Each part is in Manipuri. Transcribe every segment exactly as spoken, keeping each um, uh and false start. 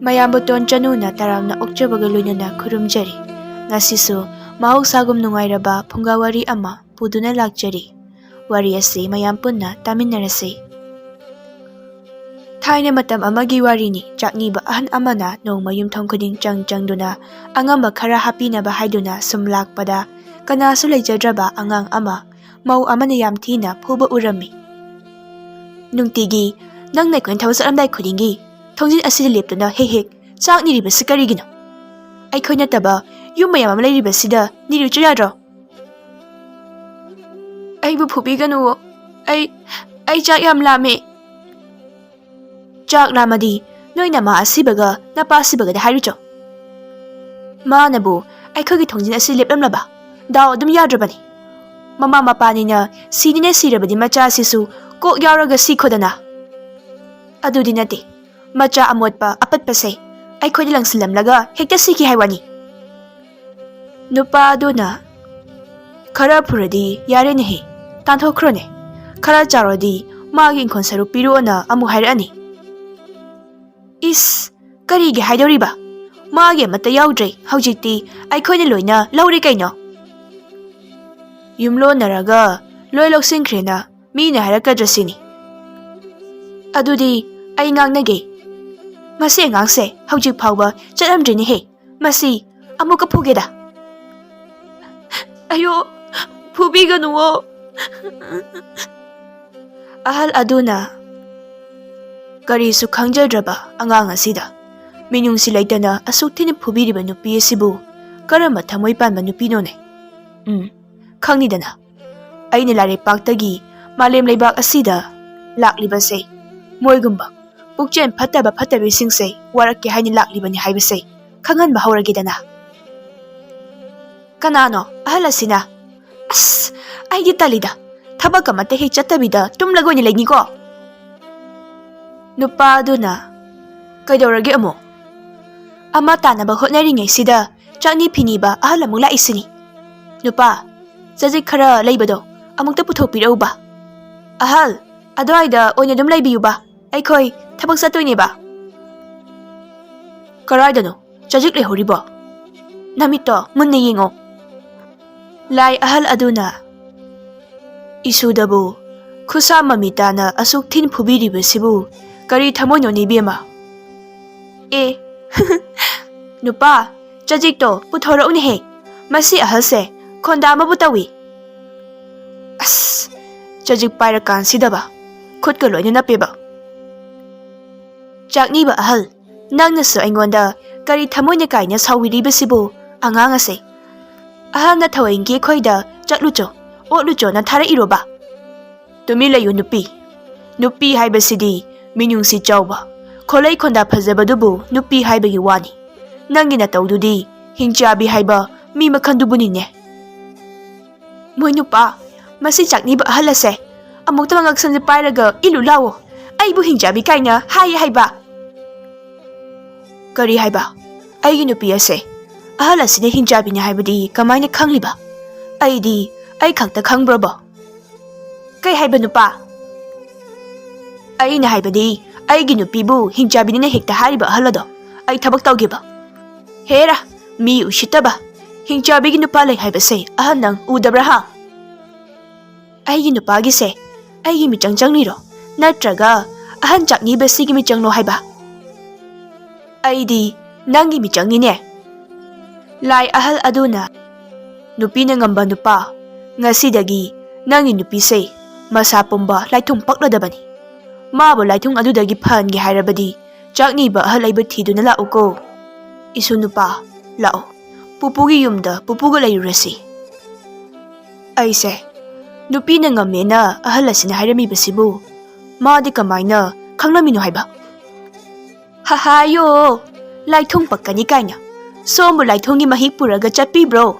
ꯃꯌꯥꯝꯕꯨ ꯇꯣꯟ ꯆꯅꯨꯅ ꯇꯔꯥꯝꯅ ꯑꯣꯛꯆꯕꯒ ꯂꯣꯏꯅꯅ ꯈꯨꯔꯨꯝꯖꯔꯤ꯫ ꯉꯁꯤꯁꯨ ꯃꯍꯧꯁꯥꯒꯨꯝ ꯅꯨꯡꯉꯥꯏꯔꯕ ꯐꯨꯡꯒꯥ ꯋꯥꯔꯤ ꯑꯃ ꯄꯨꯗꯨꯅ ꯂꯥꯛꯆꯔꯤ꯫ ꯋꯥꯔꯤ ꯑꯁꯤ ꯃꯌꯥꯝ ꯄꯨꯟꯅ ꯇꯥꯃꯤꯟꯅꯔꯁꯤ꯫ ꯊꯥꯏꯅ ꯃꯇꯝ ꯑꯃꯒꯤ ꯋꯥꯔꯤꯅꯤ꯫ ꯆꯥꯛꯅꯤꯕ ꯑꯍꯟ ꯑꯃꯅ ꯅꯣꯡꯃ ꯌꯨꯝꯊꯣꯡ ꯈꯨꯗꯤꯡ ꯆꯪ ꯆꯪꯗꯨꯅ ꯑꯉꯝꯕ ꯈꯔ ꯍꯥꯞꯄꯤꯅꯕ ꯍꯥꯏꯗꯨꯅ ꯁꯨꯝ ꯂꯥꯛꯄꯗ, ꯀꯅꯥꯁꯨ ꯂꯩꯖꯗ꯭ꯔꯕ ꯑꯉꯥꯡ ꯑꯃ ꯃꯧ ꯑꯃꯅ ꯌꯥꯝ ꯊꯤꯅ ꯐꯨꯕ ꯎꯔꯝꯃꯤ꯫ "ꯅꯨꯡꯇꯤꯒꯤ ꯅꯪꯅ ꯑꯩꯈꯣꯏꯅ ꯊꯕꯛ ꯆꯠꯂꯝꯗꯥꯏ ꯈꯨꯗꯤꯡꯒꯤ ꯊꯣꯡꯖꯤꯟ ꯑꯁꯤꯗ ꯂꯦꯞꯇꯨꯅ ꯍꯦꯛ ꯍꯦꯛ ꯆꯥꯛ ꯅꯤꯔꯤꯕꯁꯤ ꯀꯔꯤꯒꯤꯅꯣ? ꯑꯩꯈꯣꯏ ꯅꯠꯇꯕ ꯌꯨꯝ ꯃꯌꯥꯝ ꯑꯃ ꯂꯩꯔꯤꯕꯁꯤꯗ ꯅꯤꯔꯨꯆꯣ ꯌꯥꯗ꯭ꯔꯣ?" "ꯑꯩꯕꯨ ꯐꯨꯕꯤꯒꯅꯨꯋꯣ꯫ ꯑꯩ, ꯑꯩ ꯆꯥꯛ ꯌꯥꯝ ꯂꯥꯝꯃꯦ꯫" "ꯆꯥꯛ ꯂꯥꯝꯃꯗꯤ ꯅꯣꯏ ꯅꯃꯥ ꯑꯁꯤꯕꯒ ꯅꯄꯥ ꯑꯁꯤꯕꯒꯗ ꯍꯥꯏꯔꯨꯆꯣ꯫ ꯃꯥꯅꯕꯨ ꯑꯩꯈꯣꯏꯒꯤ ꯊꯣꯡꯖꯤꯟ ꯑꯁꯤ ꯂꯦꯞꯂꯝꯂꯕ? ꯗꯥꯎ ꯑꯗꯨꯝ ꯌꯥꯗ꯭ꯔꯕꯅꯤ꯫ ꯃꯃꯥ ꯃꯄꯥꯅꯤꯅ ꯁꯤꯅꯤꯅ ꯁꯤꯔꯕꯗꯤ ꯃꯆꯥ ꯑꯁꯤꯁꯨ ꯀꯣꯛ ꯌꯥꯎꯔꯒ ꯁꯤꯈꯣꯗꯅ꯫ ꯑꯗꯨꯗꯤ ꯅꯠꯇꯦ, ꯃꯆꯥ ꯑꯃꯣꯠꯄ ꯑꯄꯠꯄꯁꯦ ꯑꯩꯈꯣꯏꯗ ꯂꯪꯁꯤꯜꯂꯝꯂꯒ ꯍꯦꯛꯇ ꯁꯤꯈꯤ ꯍꯥꯏ ꯋꯥꯅꯤ꯫" ꯅꯨꯄꯥ ꯑꯗꯨꯅ, "ꯈꯔ ꯐꯨꯔꯗꯤ ꯌꯥꯔꯦꯅꯦꯍꯦ, ꯇꯥꯟꯊꯣꯛꯈ꯭ꯔꯣꯅꯦ꯫ ꯈꯔ ꯆꯥꯎꯔꯗꯤ ꯃꯥꯒꯤ ꯏꯪꯈꯣꯜ ꯁꯔꯨꯛ ꯄꯤꯔꯛꯑꯣꯅ ꯑꯃꯨꯛ ꯍꯥꯏꯔꯛꯑꯅꯤ꯫" "ꯏꯁ, ꯀꯔꯤꯒꯤ ꯍꯥꯏꯗꯧꯔꯤꯕ? ꯃꯥꯒꯤ ꯑꯃꯠꯇ ꯌꯥꯎꯗ꯭ꯔꯦ, ꯍꯧꯖꯤꯛꯇꯤ ꯑꯩꯈꯣꯏꯅ ꯂꯣꯏꯅ ꯂꯧꯔꯦ ꯀꯩꯅꯣ꯫" "ꯌꯨꯝꯂꯣꯟꯅꯔꯒ ꯂꯣꯏ ꯂꯧꯁꯤꯟꯈ꯭ꯔꯦꯅ ꯃꯤꯅ ꯍꯥꯏꯔꯛꯀꯗ꯭ꯔꯥ ꯁꯤꯅꯤ꯫ ꯑꯗꯨꯗꯤ ꯑꯩ ꯉꯥꯡꯅꯒꯦ꯫ ꯃꯁꯤ ꯑꯉꯥꯡꯁꯦ ꯍꯧꯖꯤꯛ ꯐꯥꯎꯕ ꯆꯠꯂꯝꯗ꯭ꯔꯤꯅꯦꯍꯦ꯫ ꯃꯁꯤ ꯑꯃꯨꯛꯀ ꯐꯨꯒꯦꯗ꯫" "ꯑꯌꯣ, ꯐꯨꯕꯤꯒꯅꯨꯋꯣ꯫" ꯑꯍꯜ ꯑꯗꯨꯅ ꯀꯔꯤꯁꯨ ꯈꯪꯖꯗ꯭ꯔꯕ ꯑꯉꯥꯡ ꯑꯁꯤꯗ ꯃꯤꯅꯨꯡꯁꯤ ꯂꯩꯇꯅ ꯑꯁꯨꯛ ꯊꯤꯅ ꯐꯨꯕꯤꯔꯤꯕ ꯅꯨꯄꯤ ꯑꯁꯤꯕꯨ ꯀꯔꯝꯕ ꯊꯃꯣꯏ ꯄꯥꯟꯕ ꯅꯨꯄꯤꯅꯣꯅꯦ? ꯎꯝ, ꯈꯪꯅꯤꯗꯅ, ꯑꯩꯅ ꯂꯥꯏꯔꯩꯄꯥꯛꯇꯒꯤ ꯃꯥꯂꯦꯝ ꯂꯩꯕꯥꯛ ꯑꯁꯤꯗ ꯂꯥꯛꯂꯤꯕꯁꯦ ꯃꯣꯏꯒꯨꯝꯕ ꯄꯨꯛꯆꯦꯜ ꯐꯠꯇꯕ ꯐꯠꯇꯕꯤꯁꯤꯡꯁꯦ ꯋꯥꯔꯛꯀꯦ ꯍꯥꯏꯅ ꯂꯥꯛꯂꯤꯕꯅꯤ ꯍꯥꯏꯕꯁꯦ ꯈꯪꯍꯟꯕ ꯍꯧꯔꯒꯦꯗꯅ꯫ "ꯀꯅꯥꯅꯣ ꯑꯍꯜ ꯑꯁꯤꯅ? ꯑꯁ, ꯑꯩꯗꯤ ꯇꯜꯂꯤꯗ, ꯊꯕꯛ ꯑꯃꯠꯇ ꯍꯦꯛ ꯆꯠꯇꯕꯤꯗ ꯇꯨꯝꯂꯒ ꯑꯣꯏꯅ ꯂꯩꯅꯤꯀꯣ꯫" ꯅꯨꯄꯥ ꯑꯗꯨꯅ, "ꯀꯩꯗꯧꯔꯒꯦ ꯑꯃꯨꯛ? ꯑꯃ ꯇꯥꯅꯕ ꯍꯣꯠꯅꯔꯤꯉꯩꯁꯤꯗ ꯆꯥꯛꯅꯤ ꯐꯤꯅꯤꯕ ꯑꯍꯜ ꯑꯃꯨꯛ ꯂꯥꯛꯏꯁꯤꯅꯤ꯫ ꯅꯨꯄꯥ, ꯆꯖꯤꯛ ꯈꯔ ꯂꯩꯕꯗꯣ ꯑꯃꯨꯛꯇ ꯄꯨꯊꯣꯛꯄꯤꯔꯛꯎꯕ꯫ ꯑꯍꯜ, ꯑꯗꯨꯋꯥꯏꯗ ꯑꯣꯏꯅ ꯑꯗꯨꯝ ꯂꯩꯕꯤꯌꯨꯕ, ꯑꯩꯈꯣꯏ ꯊꯕꯛ ꯆꯠꯇꯣꯏꯅꯦꯕ꯫" ꯀꯔꯥꯏꯗꯅꯣ ꯆꯖꯤꯛ ꯂꯩꯍꯧꯔꯤꯕꯣ? ꯅꯃꯤꯠꯇꯣ ꯃꯨꯟꯅ ꯌꯦꯡꯉꯣ꯫ ꯂꯥꯏ ꯑꯍꯜ ꯑꯗꯨꯅ, "ꯏꯁꯨꯗꯕꯨ ꯈꯨꯠꯁꯥ ꯃꯃꯤ ꯇꯥꯅ ꯑꯁꯨꯛ ꯊꯤꯟ ꯐꯨꯕꯤꯔꯤꯕꯁꯤꯕꯨ ꯀꯔꯤ ꯊꯃꯣꯏꯅꯣꯅꯦ ꯏꯕꯦꯝꯃ?" "ꯑꯦ, ꯅꯨꯄꯥ, ꯆꯖꯤꯛꯇꯣ ꯄꯨꯊꯣꯔꯛꯎꯅꯦꯍꯦ꯫ ꯃꯁꯤ ꯑꯍꯜꯁꯦ ꯈꯣꯟꯗꯥ ꯑꯃꯕꯨ ꯇꯧꯏ꯫ ꯑꯁ, ꯆꯖꯤꯛ ꯄꯥꯏꯔꯀꯥꯟꯁꯤꯗꯕ ꯈꯨꯠꯀ ꯂꯣꯏꯅ ꯅꯞꯄꯦꯕ꯫ ꯆꯥꯛꯅꯤꯕ ꯑꯍꯜ, ꯅꯪꯅꯁꯨ ꯑꯩꯉꯣꯟꯗ ꯀꯔꯤ ꯊꯃꯣꯏꯅ ꯀꯥꯏꯅ ꯁꯥꯎꯕꯤꯔꯤꯕꯁꯤꯕꯨ? ꯑꯉꯥꯡ ꯑꯁꯦ, ꯑꯍꯜꯅ ꯊꯋꯦꯟꯒꯤ ꯑꯩꯈꯣꯏꯗ ꯆꯠꯂꯨꯆꯣ, ꯑꯣꯠꯂꯨꯆꯣꯅ ꯊꯥꯔꯛꯏꯔꯣꯕ?" "ꯇꯨꯃꯤꯟ ꯂꯩꯌꯨ ꯅꯨꯄꯤ꯫ ꯅꯨꯄꯤ ꯍꯥꯏꯕꯁꯤꯗꯤ ꯃꯤꯅꯨꯡꯁꯤ ꯆꯥꯎꯕ, ꯈꯣꯂꯩ ꯈꯣꯟꯗꯥ ꯐꯖꯕꯗꯨꯕꯨ ꯅꯨꯄꯤ ꯍꯥꯏꯕꯒꯤ ꯋꯥꯅꯤ꯫ ꯅꯪꯒꯤ ꯅꯇꯧꯗꯨꯗꯤ ꯍꯤꯡꯆꯥꯕꯤ ꯍꯥꯏꯕ ꯃꯤ ꯃꯈꯜꯗꯨꯕꯨꯅꯤꯅꯦ꯫" "ꯃꯣꯏ ꯅꯨꯄꯥ, ꯃꯁꯤ ꯆꯥꯛꯅꯤꯕ ꯑꯍꯜ ꯑꯁꯦ ꯑꯃꯨꯛꯇ ꯉꯛꯁꯝꯁꯦ ꯄꯥꯏꯔꯒ ꯏꯜꯂꯨ ꯂꯥꯎꯑꯣ꯫ ꯑꯩꯕꯨ ꯍꯤꯡꯆꯥꯕꯤ ꯀꯥꯏꯅ ꯍꯥꯏꯌꯦ ꯍꯥꯏꯕ꯫" "ꯀꯔꯤ ꯍꯥꯏꯕ? ꯑꯩꯒꯤ ꯅꯨꯄꯤ ꯑꯁꯦ ꯑꯍꯜ ꯑꯁꯤꯅ ꯍꯤꯡꯆꯥꯕꯤꯅꯤ ꯍꯥꯏꯕꯗꯤ ꯀꯃꯥꯏꯅ ꯈꯪꯂꯤꯕ? ꯑꯩꯗꯤ ꯑꯩ ꯈꯛꯇ ꯈꯪꯕ꯭ꯔꯕꯣ?" "ꯀꯩ ꯍꯥꯏꯕ ꯅꯨꯄꯥ?" "ꯑꯩꯅ ꯍꯥꯏꯕꯗꯤ ꯑꯩꯒꯤ ꯅꯨꯄꯤꯕꯨ ꯍꯤꯡꯆꯥꯕꯤꯅꯤꯅ ꯍꯦꯛꯇ ꯍꯥꯏꯔꯤꯕ ꯑꯍꯜ ꯑꯗꯣ꯫ ꯑꯩ ꯊꯕꯛ ꯇꯧꯒꯦꯕ꯫" "ꯍꯦꯔꯥ, ꯃꯤ ꯎꯁꯤꯠꯇꯕ꯫ ꯍꯤꯡꯆꯥꯕꯤꯒꯤ ꯅꯨꯄꯥ ꯂꯩ ꯍꯥꯏꯕꯁꯦ ꯑꯍꯜ ꯅꯪ ꯎꯗꯕ꯭ꯔꯥ ꯍꯥ?" "ꯑꯩꯒꯤ ꯅꯨꯄꯥꯒꯤꯁꯦ ꯑꯩꯒꯤ ꯃꯤꯆꯪ ꯆꯪꯂꯤꯔꯣ? ꯅꯠꯇ꯭ꯔꯒ ꯑꯍꯟ ꯆꯥꯛꯅꯤꯕꯁꯤꯒꯤ ꯃꯤꯆꯪꯂꯣ ꯍꯥꯏꯕ?" "ꯑꯩꯗꯤ ꯅꯪꯒꯤ ꯃꯤꯆꯪꯅꯤꯅꯦ꯫" ꯂꯥꯏ ꯑꯍꯜ ꯑꯗꯨꯅ, "ꯅꯨꯄꯤꯅ ꯉꯝꯕ ꯅꯨꯄꯥ, ꯉꯁꯤꯗꯒꯤ ꯅꯪꯒꯤ ꯅꯨꯄꯤꯁꯦ ꯃꯁꯥ ꯄꯨꯝꯕ ꯂꯥꯏꯊꯨꯡ ꯄꯛꯂꯗꯕꯅꯤ꯫ ꯃꯥꯕꯨ ꯂꯥꯏꯊꯨꯡ ꯑꯗꯨꯗꯒꯤ ꯐꯍꯟꯒꯦ ꯍꯥꯏꯔꯕꯗꯤ ꯆꯥꯛꯅꯤꯕ ꯑꯍꯜ ꯑꯩꯕꯨ ꯊꯤꯗꯨꯅ ꯂꯥꯛꯎꯀꯣ꯫ ꯏꯁꯨ ꯅꯨꯄꯥ, ꯂꯥꯛꯑꯣ, ꯄꯨꯄꯨꯒꯤ ꯌꯨꯝꯗ ꯄꯨꯄꯨꯒ ꯂꯩꯔꯨꯔꯁꯤ꯫" ꯑꯩꯁꯦ, ꯅꯨꯄꯤꯅ ꯉꯝꯃꯦꯅ ꯑꯍꯜ ꯑꯁꯤꯅ ꯍꯥꯏꯔꯝꯃꯤꯕꯁꯤꯕꯨ ꯃꯥꯗꯤ ꯀꯃꯥꯏꯅ ꯈꯪꯂꯝꯃꯤꯅꯣ ꯍꯥꯏꯕ? "ꯍꯍꯥꯌꯣ, ꯂꯥꯏꯊꯨꯡ ꯄꯛꯀꯅꯤ ꯀꯥꯏꯅ꯫ ꯁꯣꯝꯕꯨ ꯂꯥꯏꯊꯨꯡꯒꯤ ꯃꯍꯤꯛ ꯄꯨꯔꯒ ꯆꯠꯄꯤꯕ꯭ꯔꯣ?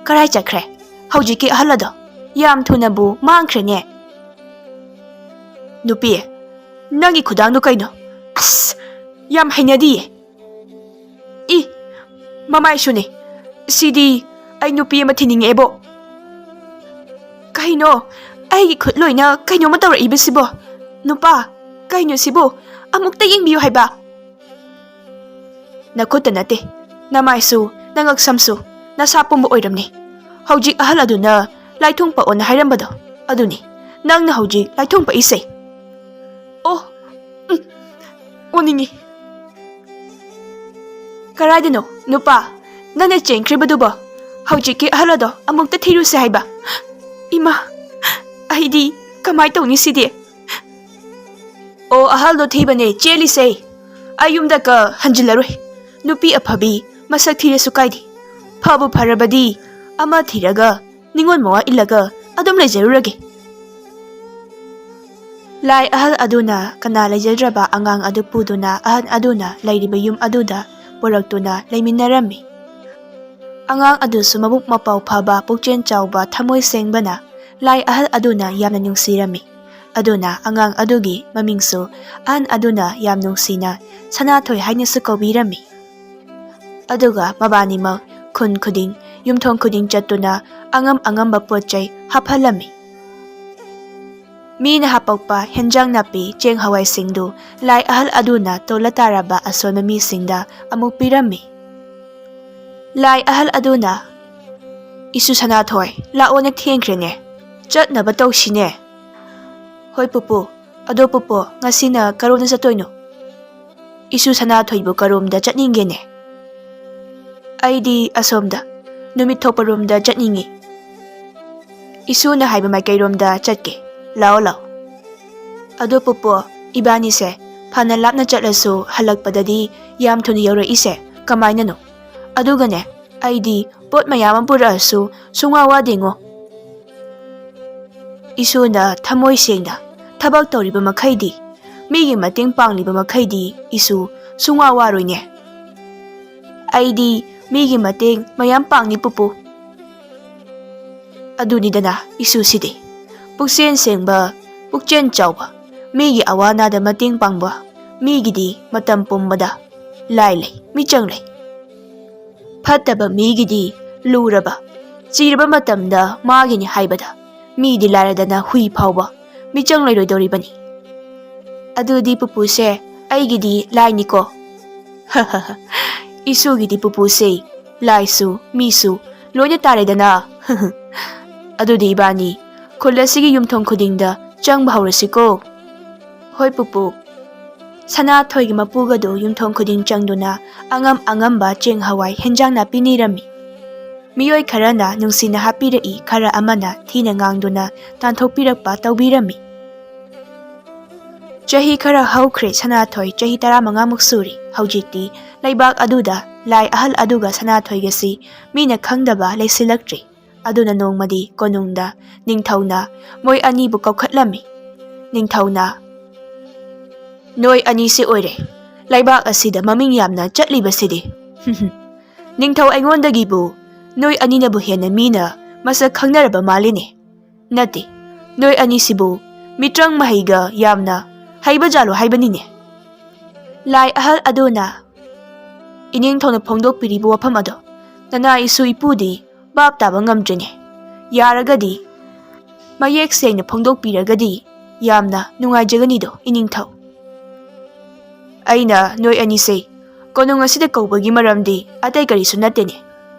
ꯀꯔꯥꯏ ꯆꯠꯈ꯭ꯔꯦ ꯍꯧꯖꯤꯛꯀꯤ ꯑꯍꯜ ꯑꯗꯣ? ꯌꯥꯝ ꯊꯨꯅꯕꯨ ꯃꯥꯡꯈ꯭ꯔꯦꯅꯦ꯫" "ꯅꯨꯄꯤ, ꯅꯪꯒꯤ ꯈꯨꯗꯥꯡꯗꯣ ꯀꯩꯅꯣ? ꯑꯁ, ꯌꯥꯝ ꯍꯩꯅꯗꯤꯌꯦ꯫ ꯏ, ꯃꯃꯥꯏꯁꯨꯅꯦ꯫ ꯁꯤꯗꯤ ꯑꯩ ꯅꯨꯄꯤ ꯑꯃ ꯊꯤꯅꯤꯡꯉꯛꯑꯦꯕꯣ꯫" "ꯀꯩꯅꯣ? ꯑꯩꯒꯤ ꯈꯨꯠ ꯂꯣꯏꯅ ꯀꯩꯅꯣꯝꯃ ꯇꯧꯔꯛꯏꯕꯁꯤꯕꯣ? ꯅꯨꯄꯥ, ꯀꯩꯅꯣ ꯁꯤꯕꯨ? ꯑꯃꯨꯛꯇ ꯌꯦꯡꯕꯤꯌꯨ ꯍꯥꯏꯕ꯫" ꯅꯈꯨꯠꯇ ꯅꯠꯇꯦ, ꯅꯃꯥꯏꯁꯨ, ꯅꯉꯛꯁꯝꯁꯨ, ꯅꯁꯥ ꯄꯨꯝꯕ ꯑꯣꯏꯔꯝꯅꯤ꯫ ꯍꯧꯖꯤꯛ ꯑꯍꯜ ꯑꯗꯨꯅ ꯂꯥꯏꯊꯣꯡ ꯄꯛꯑꯣꯅ ꯍꯥꯏꯔꯝꯕꯗꯣ ꯑꯗꯨꯅꯤ ꯅꯪꯅ ꯍꯧꯖꯤꯛ ꯂꯥꯏꯊꯣꯡ ꯄꯛꯏꯁꯦ꯫ ꯑꯣ, ꯎꯝ, ꯑꯣꯅꯤꯡꯉꯤ꯫ ꯀꯔꯥꯏꯗꯅꯣ, ꯅꯨꯄꯥ? ꯅꯪꯅ ꯆꯦꯟꯈ꯭ꯔꯤꯕꯗꯨꯕꯣ? ꯍꯧꯖꯤꯛꯀꯤ ꯑꯍꯜ ꯑꯗꯣ ꯑꯃꯨꯛꯇ ꯊꯤꯔꯨꯁꯦ ꯍꯥꯏꯕ? ꯏꯃꯥ, ꯑꯩꯗꯤ ꯀꯃꯥꯏ ꯇꯧꯅꯤ ꯁꯤꯗꯤ? ꯑꯣ, ꯑꯍꯜꯗꯣ ꯊꯤꯕꯅꯦ ꯆꯦꯜꯂꯤꯁꯦ꯫ ꯑꯩ ꯌꯨꯝꯗ ꯀ ꯍꯟꯖꯤꯜꯂꯔꯣꯏ꯫ ꯅꯨꯄꯤ ꯑꯐꯕꯤ ꯃꯁꯛ ꯊꯤꯔꯁꯨ ꯀꯥꯏꯗꯦ꯫ ꯐꯕꯨ ꯐꯔꯕꯗꯤ ꯑꯃ ꯊꯤꯔꯒ ꯅꯤꯉꯣꯜ ꯃꯋꯥ ꯏꯜꯂꯒ ꯑꯗꯨꯝ ꯂꯩꯖꯔꯨꯔꯒꯦ꯫ ꯂꯥꯏ ꯑꯍꯜ ꯑꯗꯨꯅ ꯀꯅꯥ ꯂꯩꯖꯗ꯭ꯔꯕ ꯑꯉꯥꯡ ꯑꯗꯨ ꯄꯨꯗꯨꯅ ꯑꯍꯜ ꯑꯗꯨꯅ ꯂꯩꯔꯤꯕ ꯌꯨꯝ ꯑꯗꯨꯗ ꯄꯨꯔꯛꯇꯨꯅ ꯂꯩꯃꯤꯟꯅꯔꯝꯃꯤ꯫ ꯑꯉꯥꯡ ꯑꯗꯨꯁꯨ ꯃꯕꯨꯛ ꯃꯄꯥꯎ ꯐꯕ, ꯄꯨꯛꯆꯦꯜ ꯆꯥꯎꯕ, ꯊꯃꯣꯏ ꯁꯦꯡꯕꯅ ꯂꯥꯏ ꯑꯍꯜ ꯑꯗꯨꯅ ꯌꯥꯝꯅ ꯅꯨꯡꯁꯤꯔꯝꯃꯤ꯫ ꯑꯗꯨꯅ ꯑꯉꯥꯡ ꯑꯗꯨꯒꯤ ꯃꯃꯤꯡꯁꯨ ꯑꯍꯜ ꯑꯗꯨꯅ ꯌꯥꯝ ꯅꯨꯡꯁꯤꯅ ꯁꯅꯥꯊꯣꯏ ꯍꯥꯏꯅꯁꯨ ꯀꯧꯕꯤꯔꯝꯃꯤ꯫ ꯑꯗꯨꯒ ꯃꯕꯥꯅꯤꯃꯛ ꯈꯨꯟ ꯈꯨꯗꯤꯡ, ꯌꯨꯝꯊꯣꯡ ꯈꯨꯗꯤꯡ ꯆꯠꯇꯨꯅ ꯑꯉꯝ ꯑꯉꯝꯕ ꯄꯣꯠ ꯆꯩ ꯍꯥꯞꯍꯜꯂꯝꯃꯤ꯫ ꯃꯤꯅ ꯍꯥꯄꯛꯄ ꯍꯦꯟꯖꯥꯡ ꯅꯥꯄꯤ, ꯆꯦꯡ ꯍꯋꯥꯏꯁꯤꯡꯗꯨ ꯂꯥꯏ ꯑꯍꯜ ꯑꯗꯨꯅ ꯇꯣꯜꯂ ꯇꯥꯔꯕ ꯑꯁꯣꯟꯕ ꯃꯤꯁꯤꯡꯗ ꯑꯃꯨꯛ ꯄꯤꯔꯝꯃꯤ꯫ ꯂꯥꯏ ꯑꯍꯜ ꯑꯗꯨꯅ, "ꯏꯁꯨ ꯁꯅꯥꯊꯣꯏ, ꯂꯥꯛꯑꯣꯅꯦ, ꯊꯦꯡꯈ꯭ꯔꯦꯅꯦ, ꯆꯠꯅꯕ ꯇꯧꯁꯤꯅꯦ꯫" "ꯍꯣꯏ ꯄꯨꯄꯨ꯫ ꯑꯗꯣ ꯄꯨꯄꯨ, ꯉꯁꯤꯅ ꯀꯔꯣꯝꯗ ꯆꯠꯇꯣꯏꯅꯣ?" "ꯏꯁꯨ ꯁꯅꯥꯊꯣꯏꯕꯨ ꯀꯔꯣꯝꯗ ꯆꯠꯅꯤꯡꯒꯦꯅꯦ?" "ꯑꯩꯗꯤ ꯑꯁꯣꯝꯗ, ꯅꯨꯃꯤꯠ ꯊꯣꯛꯄꯔꯣꯝꯗ ꯆꯠꯅꯤꯡꯉꯤ꯫" "ꯏꯁꯨꯅ ꯍꯥꯏꯕ ꯃꯥꯏꯀꯩꯔꯣꯝꯗ ꯆꯠꯀꯦ, ꯂꯥꯛꯑꯣ ꯂꯥꯛꯑꯣ꯫" "ꯑꯗꯣ ꯄꯨꯄꯨ, ꯏꯕꯥꯅꯤꯁꯦ ꯐꯅ ꯂꯥꯞꯅ ꯆꯠꯂꯁꯨ ꯍꯜꯂꯛꯄꯗꯗꯤ ꯌꯥꯝ ꯊꯨꯅ ꯌꯧꯔꯛꯏꯁꯦ ꯀꯃꯥꯏꯅꯅꯣ? ꯑꯗꯨꯒꯅꯦ, ꯑꯩꯗꯤ ꯄꯣꯠ ꯃꯌꯥꯝ ꯑꯃ ꯄꯨꯔꯛꯑꯁꯨ ꯁꯨꯡꯋꯥ ꯋꯥꯗꯦꯉꯣ꯫" "ꯏꯁꯨꯅ ꯊꯃꯣꯏ ꯁꯦꯡꯅ ꯊꯕꯛ ꯇꯧꯔꯤꯕ ꯃꯈꯩꯗꯤ, ꯃꯤꯒꯤ ꯃꯇꯦꯡ ꯄꯥꯡꯂꯤꯕ ꯃꯈꯩꯗꯤ ꯏꯁꯨ ꯁꯨꯡꯋꯥ ꯋꯥꯔꯣꯏꯅꯦ꯫" "ꯑꯩꯗꯤ ꯃꯤꯒꯤ ꯃꯇꯦꯡ ꯃꯌꯥꯝ ꯄꯥꯡꯅꯤ ꯄꯨꯄꯨ꯫" "ꯑꯗꯨꯅꯤꯗꯅ ꯏꯁꯨꯁꯤꯗꯤ, ꯄꯨꯛꯆꯦꯜ ꯁꯦꯡꯕ, ꯄꯨꯛꯆꯦꯜ ꯆꯥꯎꯕ, ꯃꯤꯒꯤ ꯑꯋꯥ ꯑꯅꯥꯗ ꯃꯇꯦꯡ ꯄꯥꯡꯕ, ꯃꯤꯒꯤꯗꯤ ꯃꯇꯝ ꯄꯨꯝꯕꯗ ꯂꯥꯏ ꯂꯩ, ꯃꯤꯆꯪ ꯂꯩ꯫ ꯐꯠꯇꯕ ꯃꯤꯒꯤꯗꯤ ꯂꯨꯔꯕ, ꯆꯤꯔꯕ ꯃꯇꯝꯗ ꯃꯥꯒꯤꯅꯤ ꯍꯥꯏꯕꯗ ꯃꯤꯗꯤ ꯂꯥꯏꯔꯗꯅ ꯍꯨꯏ ꯐꯥꯎꯕ ꯃꯤꯆꯪ ꯂꯩꯔꯣꯏꯗꯧꯔꯤꯕꯅꯤ꯫ ꯑꯗꯨꯗꯤ ꯄꯨꯄꯨꯁꯦ ꯑꯩꯒꯤꯗꯤ ꯂꯥꯏꯅꯤꯀꯣ?" ꯏꯁꯨꯒꯤꯗꯤ ꯄꯨꯄꯨꯁꯦ ꯂꯥꯏꯁꯨ ꯃꯤꯁꯨ ꯂꯣꯏꯅ ꯇꯥꯔꯦꯗꯅ꯫ ꯑꯗꯨꯗꯤ ꯏꯕꯥꯅꯤ ꯈꯨꯜ ꯑꯁꯤꯒꯤ ꯌꯨꯝꯊꯣꯡ ꯈꯨꯗꯤꯡꯗ ꯆꯪꯕ ꯍꯧꯔꯁꯤꯀꯣ꯫ ꯍꯣꯏ ꯄꯨꯄꯨ꯫ ꯁꯅꯥꯊꯣꯏꯒꯤ ꯃꯄꯨꯒꯗꯨ ꯌꯨꯝꯊꯣꯡ ꯈꯨꯗꯤꯡ ꯆꯪꯗꯨꯅ ꯑꯉꯝ ꯑꯉꯝꯕ ꯆꯦꯡ ꯍꯋꯥꯏ ꯍꯦꯟꯖꯥꯡ ꯅꯥꯄꯤ ꯅꯤꯔꯝꯃꯤ꯫ ꯃꯤꯑꯣꯏ ꯈꯔꯅ ꯅꯨꯡꯁꯤꯅ ꯍꯥꯞꯄꯤꯔꯛꯏ, ꯈꯔ ꯑꯃꯅ ꯊꯤꯅ ꯉꯥꯡꯗꯨꯅ ꯇꯥꯟꯊꯣꯛꯄꯤꯔꯛꯄ ꯇꯧꯕꯤꯔꯝꯃꯤ꯫ ꯆꯍꯤ ꯈꯔ ꯍꯧꯈ꯭ꯔꯦ, ꯁꯅꯥꯊꯣꯏ ꯆꯍꯤ ꯇꯔꯥꯃꯉꯥꯃꯨꯛ ꯁꯨꯔꯤ꯫ ꯍꯧꯖꯤꯛꯇꯤ ꯂꯩꯕꯥꯛ ꯑꯗꯨꯗ ꯂꯥꯏ ꯑꯍꯜ ꯑꯗꯨꯒ ꯁꯅꯥꯊꯣꯏꯒꯁꯤ ꯃꯤꯅ ꯈꯪꯗꯕ ꯂꯩꯁꯤꯜꯂꯛꯇ꯭ꯔꯤ꯫ ꯑꯗꯨꯅ ꯅꯣꯡꯃꯗꯤ ꯀꯣꯅꯨꯡꯗ ꯅꯤꯡꯊꯧꯅ ꯃꯣꯏ ꯑꯅꯤꯕꯨ ꯀꯧꯈꯠꯂꯝꯃꯤ꯫ ꯅꯤꯡꯊꯧꯅ, "ꯅꯣꯏ ꯑꯅꯤꯁꯤ ꯑꯣꯏꯔꯦ ꯂꯩꯕꯥꯛ ꯑꯁꯤꯗ ꯃꯃꯤꯡ ꯌꯥꯝꯅ ꯆꯠꯂꯤꯕꯁꯤꯗꯤ꯫ ꯅꯤꯡꯊꯧ, ꯑꯩꯉꯣꯟꯗꯒꯤꯕꯨ ꯅꯣꯏ ꯑꯅꯤꯅꯕꯨ ꯍꯦꯟꯅ ꯃꯤꯅ ꯃꯁꯛ ꯈꯪꯅꯔꯕ ꯃꯥꯜꯂꯤꯅꯦ꯫ ꯅꯠꯇꯦ, ꯅꯣꯏ ꯑꯅꯤꯁꯤꯕꯨ ꯃꯤꯇ꯭ꯔꯪ ꯃꯍꯩꯒ ꯌꯥꯝꯅ ꯍꯩꯕ ꯖꯥꯠꯂꯣ ꯍꯥꯏꯕꯅꯤꯅꯦ?" ꯂꯥꯏ ꯑꯍꯜ ꯑꯗꯨꯅ ꯏꯅꯤꯡꯊꯧꯅ ꯐꯣꯡꯗꯣꯛꯄꯤꯔꯤꯕ ꯋꯥꯐꯝ ꯑꯗꯣ ꯅꯅꯥ ꯏꯁꯨ ꯏꯄꯨꯗꯤ ꯚꯥꯞ ꯇꯥꯕ ꯉꯝꯗ꯭ꯔꯤꯅꯦ꯫ ꯌꯥꯔꯒꯗꯤ ꯃꯌꯦꯛ ꯁꯦꯡꯅ ꯐꯣꯡꯗꯣꯛꯄꯤꯔꯒꯗꯤ ꯌꯥꯝꯅ ꯅꯨꯡꯉꯥꯏꯖꯒꯅꯤꯗꯣ, ꯏꯅꯤꯡꯊꯧ꯫ ꯑꯩꯅ ꯅꯣꯏ ꯑꯅꯤꯁꯦ ꯀꯣꯅꯨꯡ ꯑꯁꯤꯗ ꯀꯧꯕꯒꯤ ꯃꯔꯝꯗꯤ ꯑꯇꯩ ꯀꯔꯤꯁꯨ ꯅꯠꯇꯦꯅꯦ꯫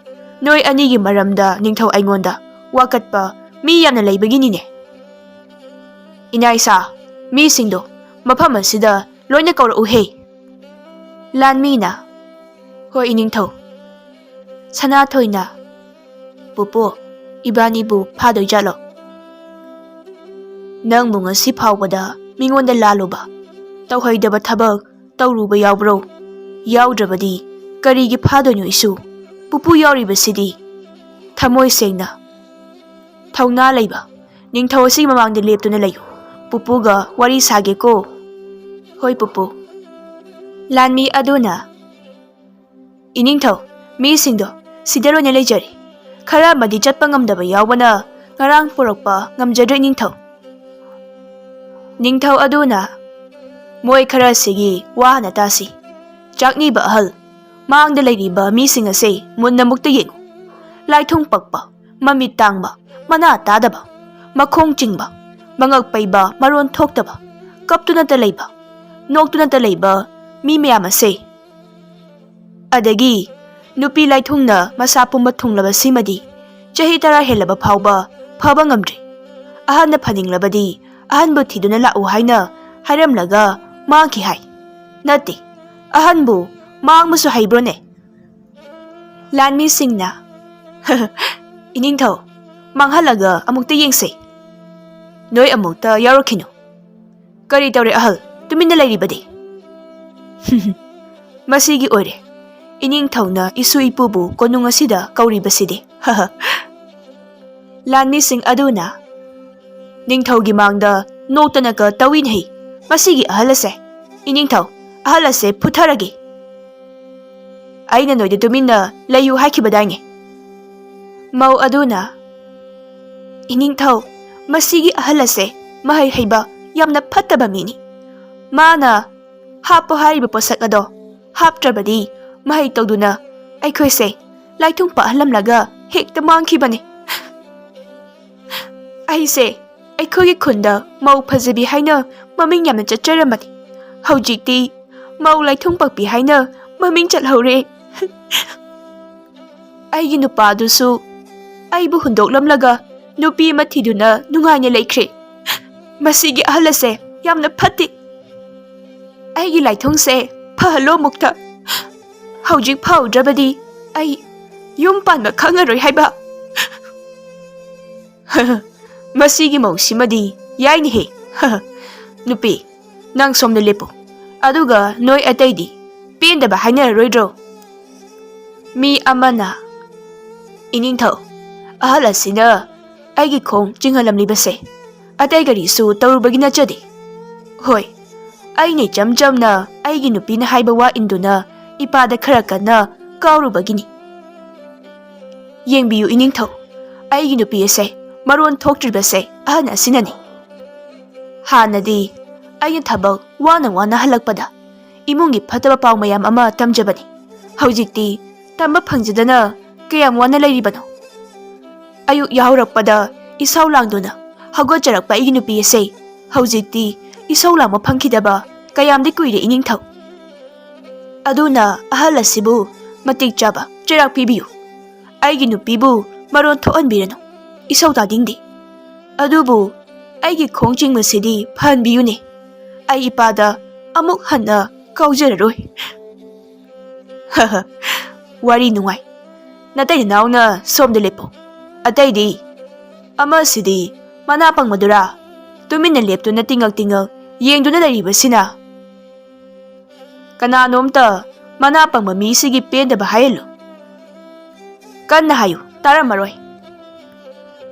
ꯅꯣꯏ ꯑꯅꯤꯒꯤ ꯃꯔꯝꯗ ꯅꯤꯡꯊꯧ ꯑꯩꯉꯣꯟꯗ ꯋꯥꯀꯠꯄ ꯃꯤ ꯌꯥꯝꯅ ꯂꯩꯕꯒꯤꯅꯤꯅꯦ꯫ ꯏꯅꯥꯏꯁꯥ, ꯃꯤꯁꯤꯡꯗꯣ ꯃꯐꯝ ꯑꯁꯤꯗ ꯂꯣꯏꯅ ꯀꯧꯔꯛꯎꯍꯦ꯫ ꯂꯥꯟꯃꯤꯅ, "ꯍꯣꯏ, ꯏꯅꯤꯡꯊꯧ꯫" ꯁꯅꯥꯊꯣꯏꯅ, "ꯄꯨꯄꯨ, ꯏꯕꯥꯅꯤꯕꯨ ꯐꯥꯗꯣꯏꯖꯥꯠꯂꯣ? ꯅꯪꯕꯨ ꯉꯁꯤ ꯐꯥꯎꯕꯗ ꯃꯤꯉꯣꯟꯗ ꯂꯥꯜꯂꯨꯕ, ꯇꯧꯍꯩꯗꯕ ꯊꯕꯛ ꯇꯧꯔꯨꯕ ꯌꯥꯎꯕ꯭ꯔꯣ? ꯌꯥꯎꯗ꯭ꯔꯕꯗꯤ ꯀꯔꯤꯒꯤ ꯐꯥꯗꯣꯏꯅꯣ ꯏꯁꯨ? ꯄꯨꯄꯨ ꯌꯥꯎꯔꯤꯕꯁꯤꯗꯤ ꯊꯃꯣꯏ ꯁꯦꯡꯅ, ꯊꯧꯅꯥ ꯂꯩꯕ ꯅꯤꯡꯊꯧ ꯑꯁꯤꯒꯤ ꯃꯃꯥꯡꯗ ꯂꯦꯞꯇꯨꯅ ꯂꯩꯌꯨ꯫ ꯄꯨꯄꯨꯒ ꯋꯥꯔꯤ ꯁꯥꯒꯦꯀꯣ꯫" "ꯍꯣꯏ, ꯄꯨꯄꯨ꯫" ꯂꯥꯟꯃꯤ ꯑꯗꯨꯅ, "ꯏꯅꯤꯡꯊꯧ, ꯃꯤꯁꯤꯡꯗꯣ ꯁꯤꯗ ꯂꯣꯏꯅ ꯂꯩꯖꯔꯦ꯫ ꯈꯔ ꯑꯃꯗꯤ ꯆꯠꯄ ꯉꯝꯗꯕ ꯌꯥꯎꯕꯅ ꯉꯔꯥꯡ ꯄꯨꯔꯛꯄ ꯉꯝꯖꯗ꯭ꯔꯦ, ꯏꯅꯤꯡꯊꯧ꯫" ꯅꯤꯡꯊꯧ ꯑꯗꯨꯅ, "ꯃꯣꯏ ꯈꯔ ꯑꯁꯤꯒꯤ ꯋꯥ ꯍꯥꯟꯅ ꯇꯥꯁꯤ꯫ ꯆꯥꯛꯅꯤꯕ ꯑꯍꯜ, ꯃꯥꯡꯗ ꯂꯩꯔꯤꯕ ꯃꯤꯁꯤꯡ ꯑꯁꯦ ꯃꯨꯟꯅ ꯃꯨꯛꯇ ꯌꯦꯡꯉꯨ꯫ ꯂꯥꯏꯊꯨꯡ ꯄꯛꯄ, ꯃꯃꯤꯠ ꯇꯥꯡꯕ, ꯃꯅꯥ ꯇꯥꯗꯕ, ꯃꯈꯣꯡ ꯆꯤꯡꯕ, ꯃꯉꯛ ꯄꯩꯕ, ꯃꯔꯣꯟ ꯊꯣꯛꯇꯕ, ꯀꯞꯇꯨꯅꯇ ꯂꯩꯕ, ꯅꯣꯛꯇꯨꯅꯇ ꯂꯩꯕ ꯃꯤ ꯃꯌꯥꯝ ꯑꯁꯦ ꯑꯗꯒꯤ ꯅꯨꯄꯤ ꯂꯥꯏꯊꯨꯡꯅ ꯃꯁꯥ ꯄꯨꯝꯕ ꯊꯨꯡꯂꯕꯁꯤꯃꯗꯤ ꯆꯍꯤ ꯇꯔꯥ ꯍꯦꯜꯂꯕ ꯐꯥꯎꯕ ꯐꯕ ꯉꯝꯗ꯭ꯔꯤ꯫ ꯑꯍꯟꯅ ꯐꯅꯤꯡꯂꯕꯗꯤ ꯑꯍꯟꯕꯨ ꯊꯤꯗꯨꯅ ꯂꯥꯛꯎ ꯍꯥꯏꯅ ꯍꯥꯏꯔꯝꯂꯒ ꯃꯥꯡꯈꯤ ꯍꯥꯏ꯫ ꯅꯠꯇꯦ, ꯑꯍꯟꯕꯨ ꯃꯥꯡꯕꯁꯨ ꯍꯩꯕ꯭ꯔꯣꯅꯦ? ꯂꯥꯟꯃꯤꯁꯤꯡꯅ, "ꯏꯅꯤꯡꯊꯧ, ꯃꯥꯡꯍꯜꯂꯒ ꯑꯃꯨꯛꯇ ꯌꯦꯡꯁꯦ꯫ ꯅꯣꯏ ꯑꯃꯨꯛꯇ ꯌꯥꯎꯔꯛꯈꯤꯅꯨ꯫ ꯀꯔꯤ ꯇꯧꯔꯦ ꯑꯍꯜ, ꯇꯨꯃꯤꯟꯅ ꯂꯩꯔꯤꯕꯗꯤ?" "ꯃꯁꯤꯒꯤ ꯑꯣꯏꯔꯦ, ꯏꯅꯤꯡꯊꯧꯅ ꯏꯁꯨ ꯏꯄꯨꯕꯨ ꯀꯣꯅꯨꯡ ꯑꯁꯤꯗ ꯀꯧꯔꯤꯕꯁꯤꯗꯤ꯫" ꯂꯥꯟꯃꯤꯁꯤꯡ ꯑꯗꯨꯅ, "ꯅꯤꯡꯊꯧꯒꯤ ꯃꯥꯡꯗ ꯅꯣꯛꯇꯅꯒ ꯇꯧꯏꯅꯦꯍꯦ, ꯃꯁꯤꯒꯤ ꯑꯍꯜ ꯑꯁꯦ꯫ ꯏꯅꯤꯡꯊꯧ, ꯑꯍꯜ ꯑꯁꯦ ꯐꯨꯊꯔꯒꯦ꯫ ꯑꯩꯅ ꯅꯣꯏꯗ ꯇꯨꯃꯤꯟꯅ ꯂꯩꯌꯨ ꯍꯥꯏꯈꯤꯕꯗꯥꯏꯅꯦ?" ꯃꯧ ꯑꯗꯨꯅ, "ꯏꯅꯤꯡꯊꯧ, ꯃꯁꯤꯒꯤ ꯑꯍꯜ ꯑꯁꯦ ꯃꯍꯩ ꯍꯩꯕ ꯌꯥꯝꯅ ꯐꯠꯇꯕ ꯃꯤꯅꯤ꯫ ꯃꯥꯅ ꯍꯥꯞꯄꯣ ꯍꯥꯏꯔꯤꯕ ꯄꯣꯠꯁꯛ ꯑꯗꯣ ꯍꯥꯞꯇ꯭ꯔꯕꯗꯤ ꯃꯍꯩ ꯇꯧꯗꯨꯅ ꯑꯩꯈꯣꯏꯁꯦ ꯂꯥꯏꯊꯨꯡ ꯄꯥꯛꯍꯜꯂꯝꯂꯒ ꯍꯦꯛꯇ ꯃꯥꯡꯈꯤꯕꯅꯤ꯫ ꯑꯩꯁꯦ ꯑꯩꯈꯣꯏꯒꯤ ꯈꯨꯟꯗ ꯃꯧ ꯐꯖꯕꯤ ꯍꯥꯏꯅ ꯃꯃꯤꯡ ꯌꯥꯝꯅ ꯆꯠꯆꯔꯝꯕꯅꯤ꯫ ꯍꯧꯖꯤꯛꯇꯤ ꯃꯧ ꯂꯥꯏꯊꯨꯡ ꯄꯥꯛꯄꯤ ꯍꯥꯏꯅ ꯃꯃꯤꯡ ꯆꯠꯍꯧꯔꯦ꯫ ꯑꯩꯒꯤ ꯅꯨꯄꯥꯗꯨꯁꯨ ꯑꯩꯕꯨ ꯍꯨꯟꯗꯣꯛꯂꯝꯂꯒ ꯅꯨꯄꯤ ꯑꯃ ꯊꯤꯗꯨꯅ ꯅꯨꯡꯉꯥꯏꯅ ꯂꯩꯈ꯭ꯔꯦ꯫ ꯃꯁꯤꯒꯤ ꯑꯍꯜ ꯑꯁꯦ ꯌꯥꯝꯅ ꯐꯠꯇꯦ꯫ ꯑꯩꯒꯤ ꯂꯥꯏꯊꯨꯡꯁꯦ ꯐꯍꯜꯂꯣ ꯑꯃꯨꯛꯇ꯫ ꯍꯧꯖꯤꯛ ꯐꯍꯧꯗ꯭ꯔꯕꯗꯤ ꯑꯩ ꯌꯨꯝ ꯄꯥꯟꯕ ꯈꯪꯉꯔꯣꯏ ꯍꯥꯏꯕ꯫" "ꯃꯁꯤꯒꯤ ꯃꯧꯁꯤꯃꯗꯤ ꯌꯥꯏꯅꯦꯍꯦ꯫ ꯅꯨꯄꯤ, ꯅꯪ ꯁꯣꯝꯗ ꯂꯦꯞꯄꯨ꯫ ꯑꯗꯨꯒ ꯅꯣꯏ ꯑꯇꯩꯗꯤ ꯄꯦꯟꯗꯕ ꯍꯥꯏꯅꯔꯔꯣꯏꯗ꯭ꯔꯣ?" ꯃꯤ ꯑꯃꯅ, "ꯏꯅꯤꯡꯊꯧ, ꯑꯍꯜ ꯑꯁꯤꯅ ꯑꯩꯒꯤ ꯈꯣꯡ ꯆꯤꯡꯍꯜꯂꯝꯂꯤꯕꯁꯦ ꯑꯇꯩ ꯀꯔꯤꯁꯨ ꯇꯧꯔꯨꯕꯒꯤ ꯅꯠꯆꯗꯦ꯫ ꯍꯣꯏ, ꯑꯩꯅ ꯏꯆꯝ ꯆꯝꯅ ꯑꯩꯒꯤ ꯅꯨꯄꯤꯅ ꯍꯥꯏꯕ ꯋꯥ ꯏꯟꯗꯨꯅ ꯏꯄꯥꯗ ꯈꯔ ꯀꯟꯅ ꯀꯥꯎꯔꯨꯕꯒꯤꯅꯤ꯫ ꯌꯦꯡꯕꯤꯌꯨ ꯏꯅꯤꯡꯊꯧ, ꯑꯩꯒꯤ ꯅꯨꯄꯤ ꯑꯁꯦ ꯃꯔꯣꯟ ꯊꯣꯛꯇ꯭ꯔꯤꯕꯁꯦ ꯑꯍꯟ ꯑꯁꯤꯅꯅꯤ꯫ ꯍꯥꯟꯅꯗꯤ ꯑꯩꯅ ꯊꯕꯛ ꯋꯥꯅ ꯋꯥꯅ ꯍꯜꯂꯛꯄꯗ ꯏꯃꯨꯡꯒꯤ ꯐꯠꯇꯕ ꯄꯥꯎ ꯃꯌꯥꯝ ꯑꯃ ꯇꯝꯖꯕꯅꯤ꯫ ꯍꯧꯖꯤꯛꯇꯤ ꯇꯝꯕ ꯐꯪꯖꯗꯅ ꯀꯌꯥꯝ ꯋꯥꯅ ꯂꯩꯔꯤꯕꯅꯣ꯫ ꯑꯌꯨꯛ ꯌꯥꯍꯧꯔꯛꯄꯗ ꯏꯁꯧ ꯂꯥꯡꯗꯨꯅ ꯍꯧꯒꯠꯆꯔꯛꯄ ꯑꯩꯒꯤ ꯅꯨꯄꯤ ꯑꯁꯦ ꯍꯧꯖꯤꯛꯇꯤ ꯏꯁꯧ ꯂꯥꯡꯕ ꯐꯪꯈꯤꯗꯕ ꯀꯌꯥꯝꯗꯤ ꯀꯨꯏꯔꯦ ꯏꯅꯤꯡꯊꯧ꯫" ꯑꯗꯨꯅ ꯑꯍꯜ ꯑꯁꯤꯕꯨ ꯃꯇꯤꯛ ꯆꯥꯕ ꯆꯩꯔꯥꯛ ꯄꯤꯕꯤꯌꯨ꯫ ꯑꯩꯒꯤ ꯅꯨꯄꯤꯕꯨ ꯃꯔꯣꯟ ꯊꯣꯛꯍꯟꯕꯤꯔꯅꯨ꯫ ꯏꯁꯧ ꯇꯥꯅꯤꯡꯗꯦ꯫ ꯑꯗꯨꯕꯨ ꯑꯩꯒꯤ ꯈꯣꯡ ꯆꯤꯡꯕꯁꯤꯗꯤ ꯐꯍꯟꯕꯤꯌꯨꯅꯦ꯫ ꯑꯩ ꯏꯄꯥꯗ ꯑꯃꯨꯛ ꯍꯟꯅ ꯀꯥꯎꯖꯔꯔꯣꯏ꯫ ꯋꯥꯔꯤ ꯅꯨꯡꯉꯥꯏ꯫ ꯅꯇꯩ ꯅꯅꯥꯎꯅ ꯁꯣꯝꯗ ꯂꯦꯞꯄꯨ꯫ ꯑꯇꯩꯗꯤ? ꯑꯃꯁꯤꯗꯤ ꯃꯅꯥ ꯄꯪꯕꯗꯨꯔꯥ? ꯇꯨꯃꯤꯟꯅ ꯂꯦꯞꯇꯨꯅ ꯇꯤꯡꯉꯛ ꯇꯤꯡꯉꯛ ꯌꯦꯡꯗꯨꯅ ꯂꯩꯔꯤꯕꯁꯤꯅ꯫ ꯀꯅꯥꯅꯣꯝꯇ ꯃꯅꯥ ꯄꯪꯕ ꯃꯤꯁꯤꯒꯤ ꯄꯦꯟꯗꯕ ꯍꯥꯏꯍꯜꯂꯨ꯫ ꯀꯟꯅ ꯍꯥꯏꯌꯨ, ꯇꯥꯔꯝꯃꯔꯣꯏ꯫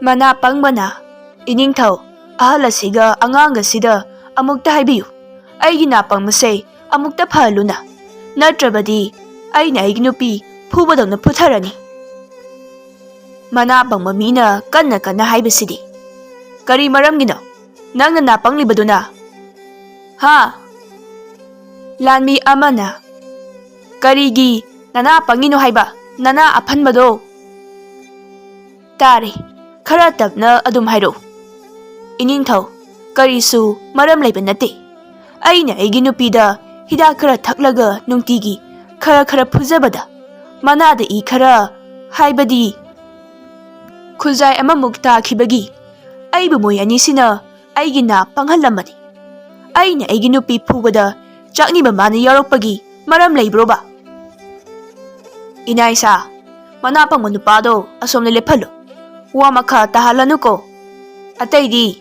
ꯃꯅꯥ ꯄꯪꯕꯅ, ꯏꯅꯤꯡꯊꯧ, ꯑꯍꯜ ꯑꯁꯤꯒ ꯑꯉꯥꯡ ꯑꯁꯤꯗ ꯑꯃꯨꯛꯇ ꯍꯥꯏꯕꯤꯌꯨ, ꯑꯩꯒꯤ ꯅꯥ ꯄꯪꯕꯁꯦ ꯑꯃꯨꯛꯇ ꯐꯍꯜꯂꯨꯅ, ꯅꯠꯇ꯭ꯔꯕꯗꯤ ꯑꯩꯅ ꯑꯩꯒꯤ ꯅꯨꯄꯤ ꯐꯨꯕꯗꯧꯅ ꯐꯨꯊꯔꯅꯤ꯫ ꯃꯅꯥ ꯄꯪꯕ ꯃꯤꯅ ꯀꯟꯅ ꯀꯟꯅ ꯍꯥꯏꯕꯁꯤꯗꯤ꯫ ꯀꯔꯤ ꯃꯔꯝꯒꯤꯅꯣ ꯅꯪꯅ ꯅꯥ ꯄꯪꯂꯤꯕꯗꯨꯅ? ꯍꯥ? ꯂꯥꯟꯃꯤ ꯑꯃꯅ, ꯀꯔꯤꯒꯤ ꯅꯅꯥ ꯄꯪꯉꯤꯅꯣ ꯍꯥꯏꯕ, ꯅꯅꯥ ꯑꯐꯟꯕꯗꯣ? ꯇꯥꯔꯦ, ꯈꯔ ꯇꯞꯅ ꯑꯗꯨꯝ ꯍꯥꯏꯔꯛꯎ꯫ ꯏꯅꯤꯡꯊꯧ, ꯀꯔꯤꯁꯨ ꯃꯔꯝ ꯂꯩꯕ ꯅꯠꯇꯦ꯫ ꯑꯩꯅ ꯑꯩꯒꯤ ꯅꯨꯄꯤꯗ ꯍꯤꯗꯥꯛ ꯈꯔ ꯊꯛꯂꯒ ꯅꯨꯡꯇꯤꯒꯤ ꯈꯔ ꯈꯔ ꯐꯨꯖꯕꯗ, ꯃꯅꯥꯗ ꯏ ꯈꯔ, ꯍꯥꯏꯕꯗꯤ ꯈꯨꯖꯥꯏ ꯑꯃꯃꯨꯛ ꯇꯥꯈꯤꯕꯒꯤ ꯑꯩꯕꯨ ꯃꯣꯏ ꯑꯅꯤꯁꯤꯅ ꯑꯩꯒꯤ ꯅꯥ ꯄꯪꯍꯜꯂꯝꯕꯅꯤ꯫ ꯑꯩꯅ ꯑꯩꯒꯤ ꯅꯨꯄꯤ ꯐꯨꯕꯗ ꯆꯥꯛꯅꯤꯕ ꯃꯥꯅ ꯌꯥꯎꯔꯛꯄꯒꯤ ꯃꯔꯝ ꯂꯩꯕ꯭ꯔꯣꯕ? ꯏꯅꯥꯏꯁꯥ, ꯃꯅꯥ ꯄꯪꯕ ꯅꯨꯄꯥꯗꯣ ꯑꯁꯣꯝꯗ ꯂꯦꯞꯍꯜꯂꯨ꯫ ꯋꯥ ꯃꯈꯥ ꯇꯥꯍꯜꯂꯅꯨꯀꯣ꯫ ꯑꯇꯩꯗꯤ?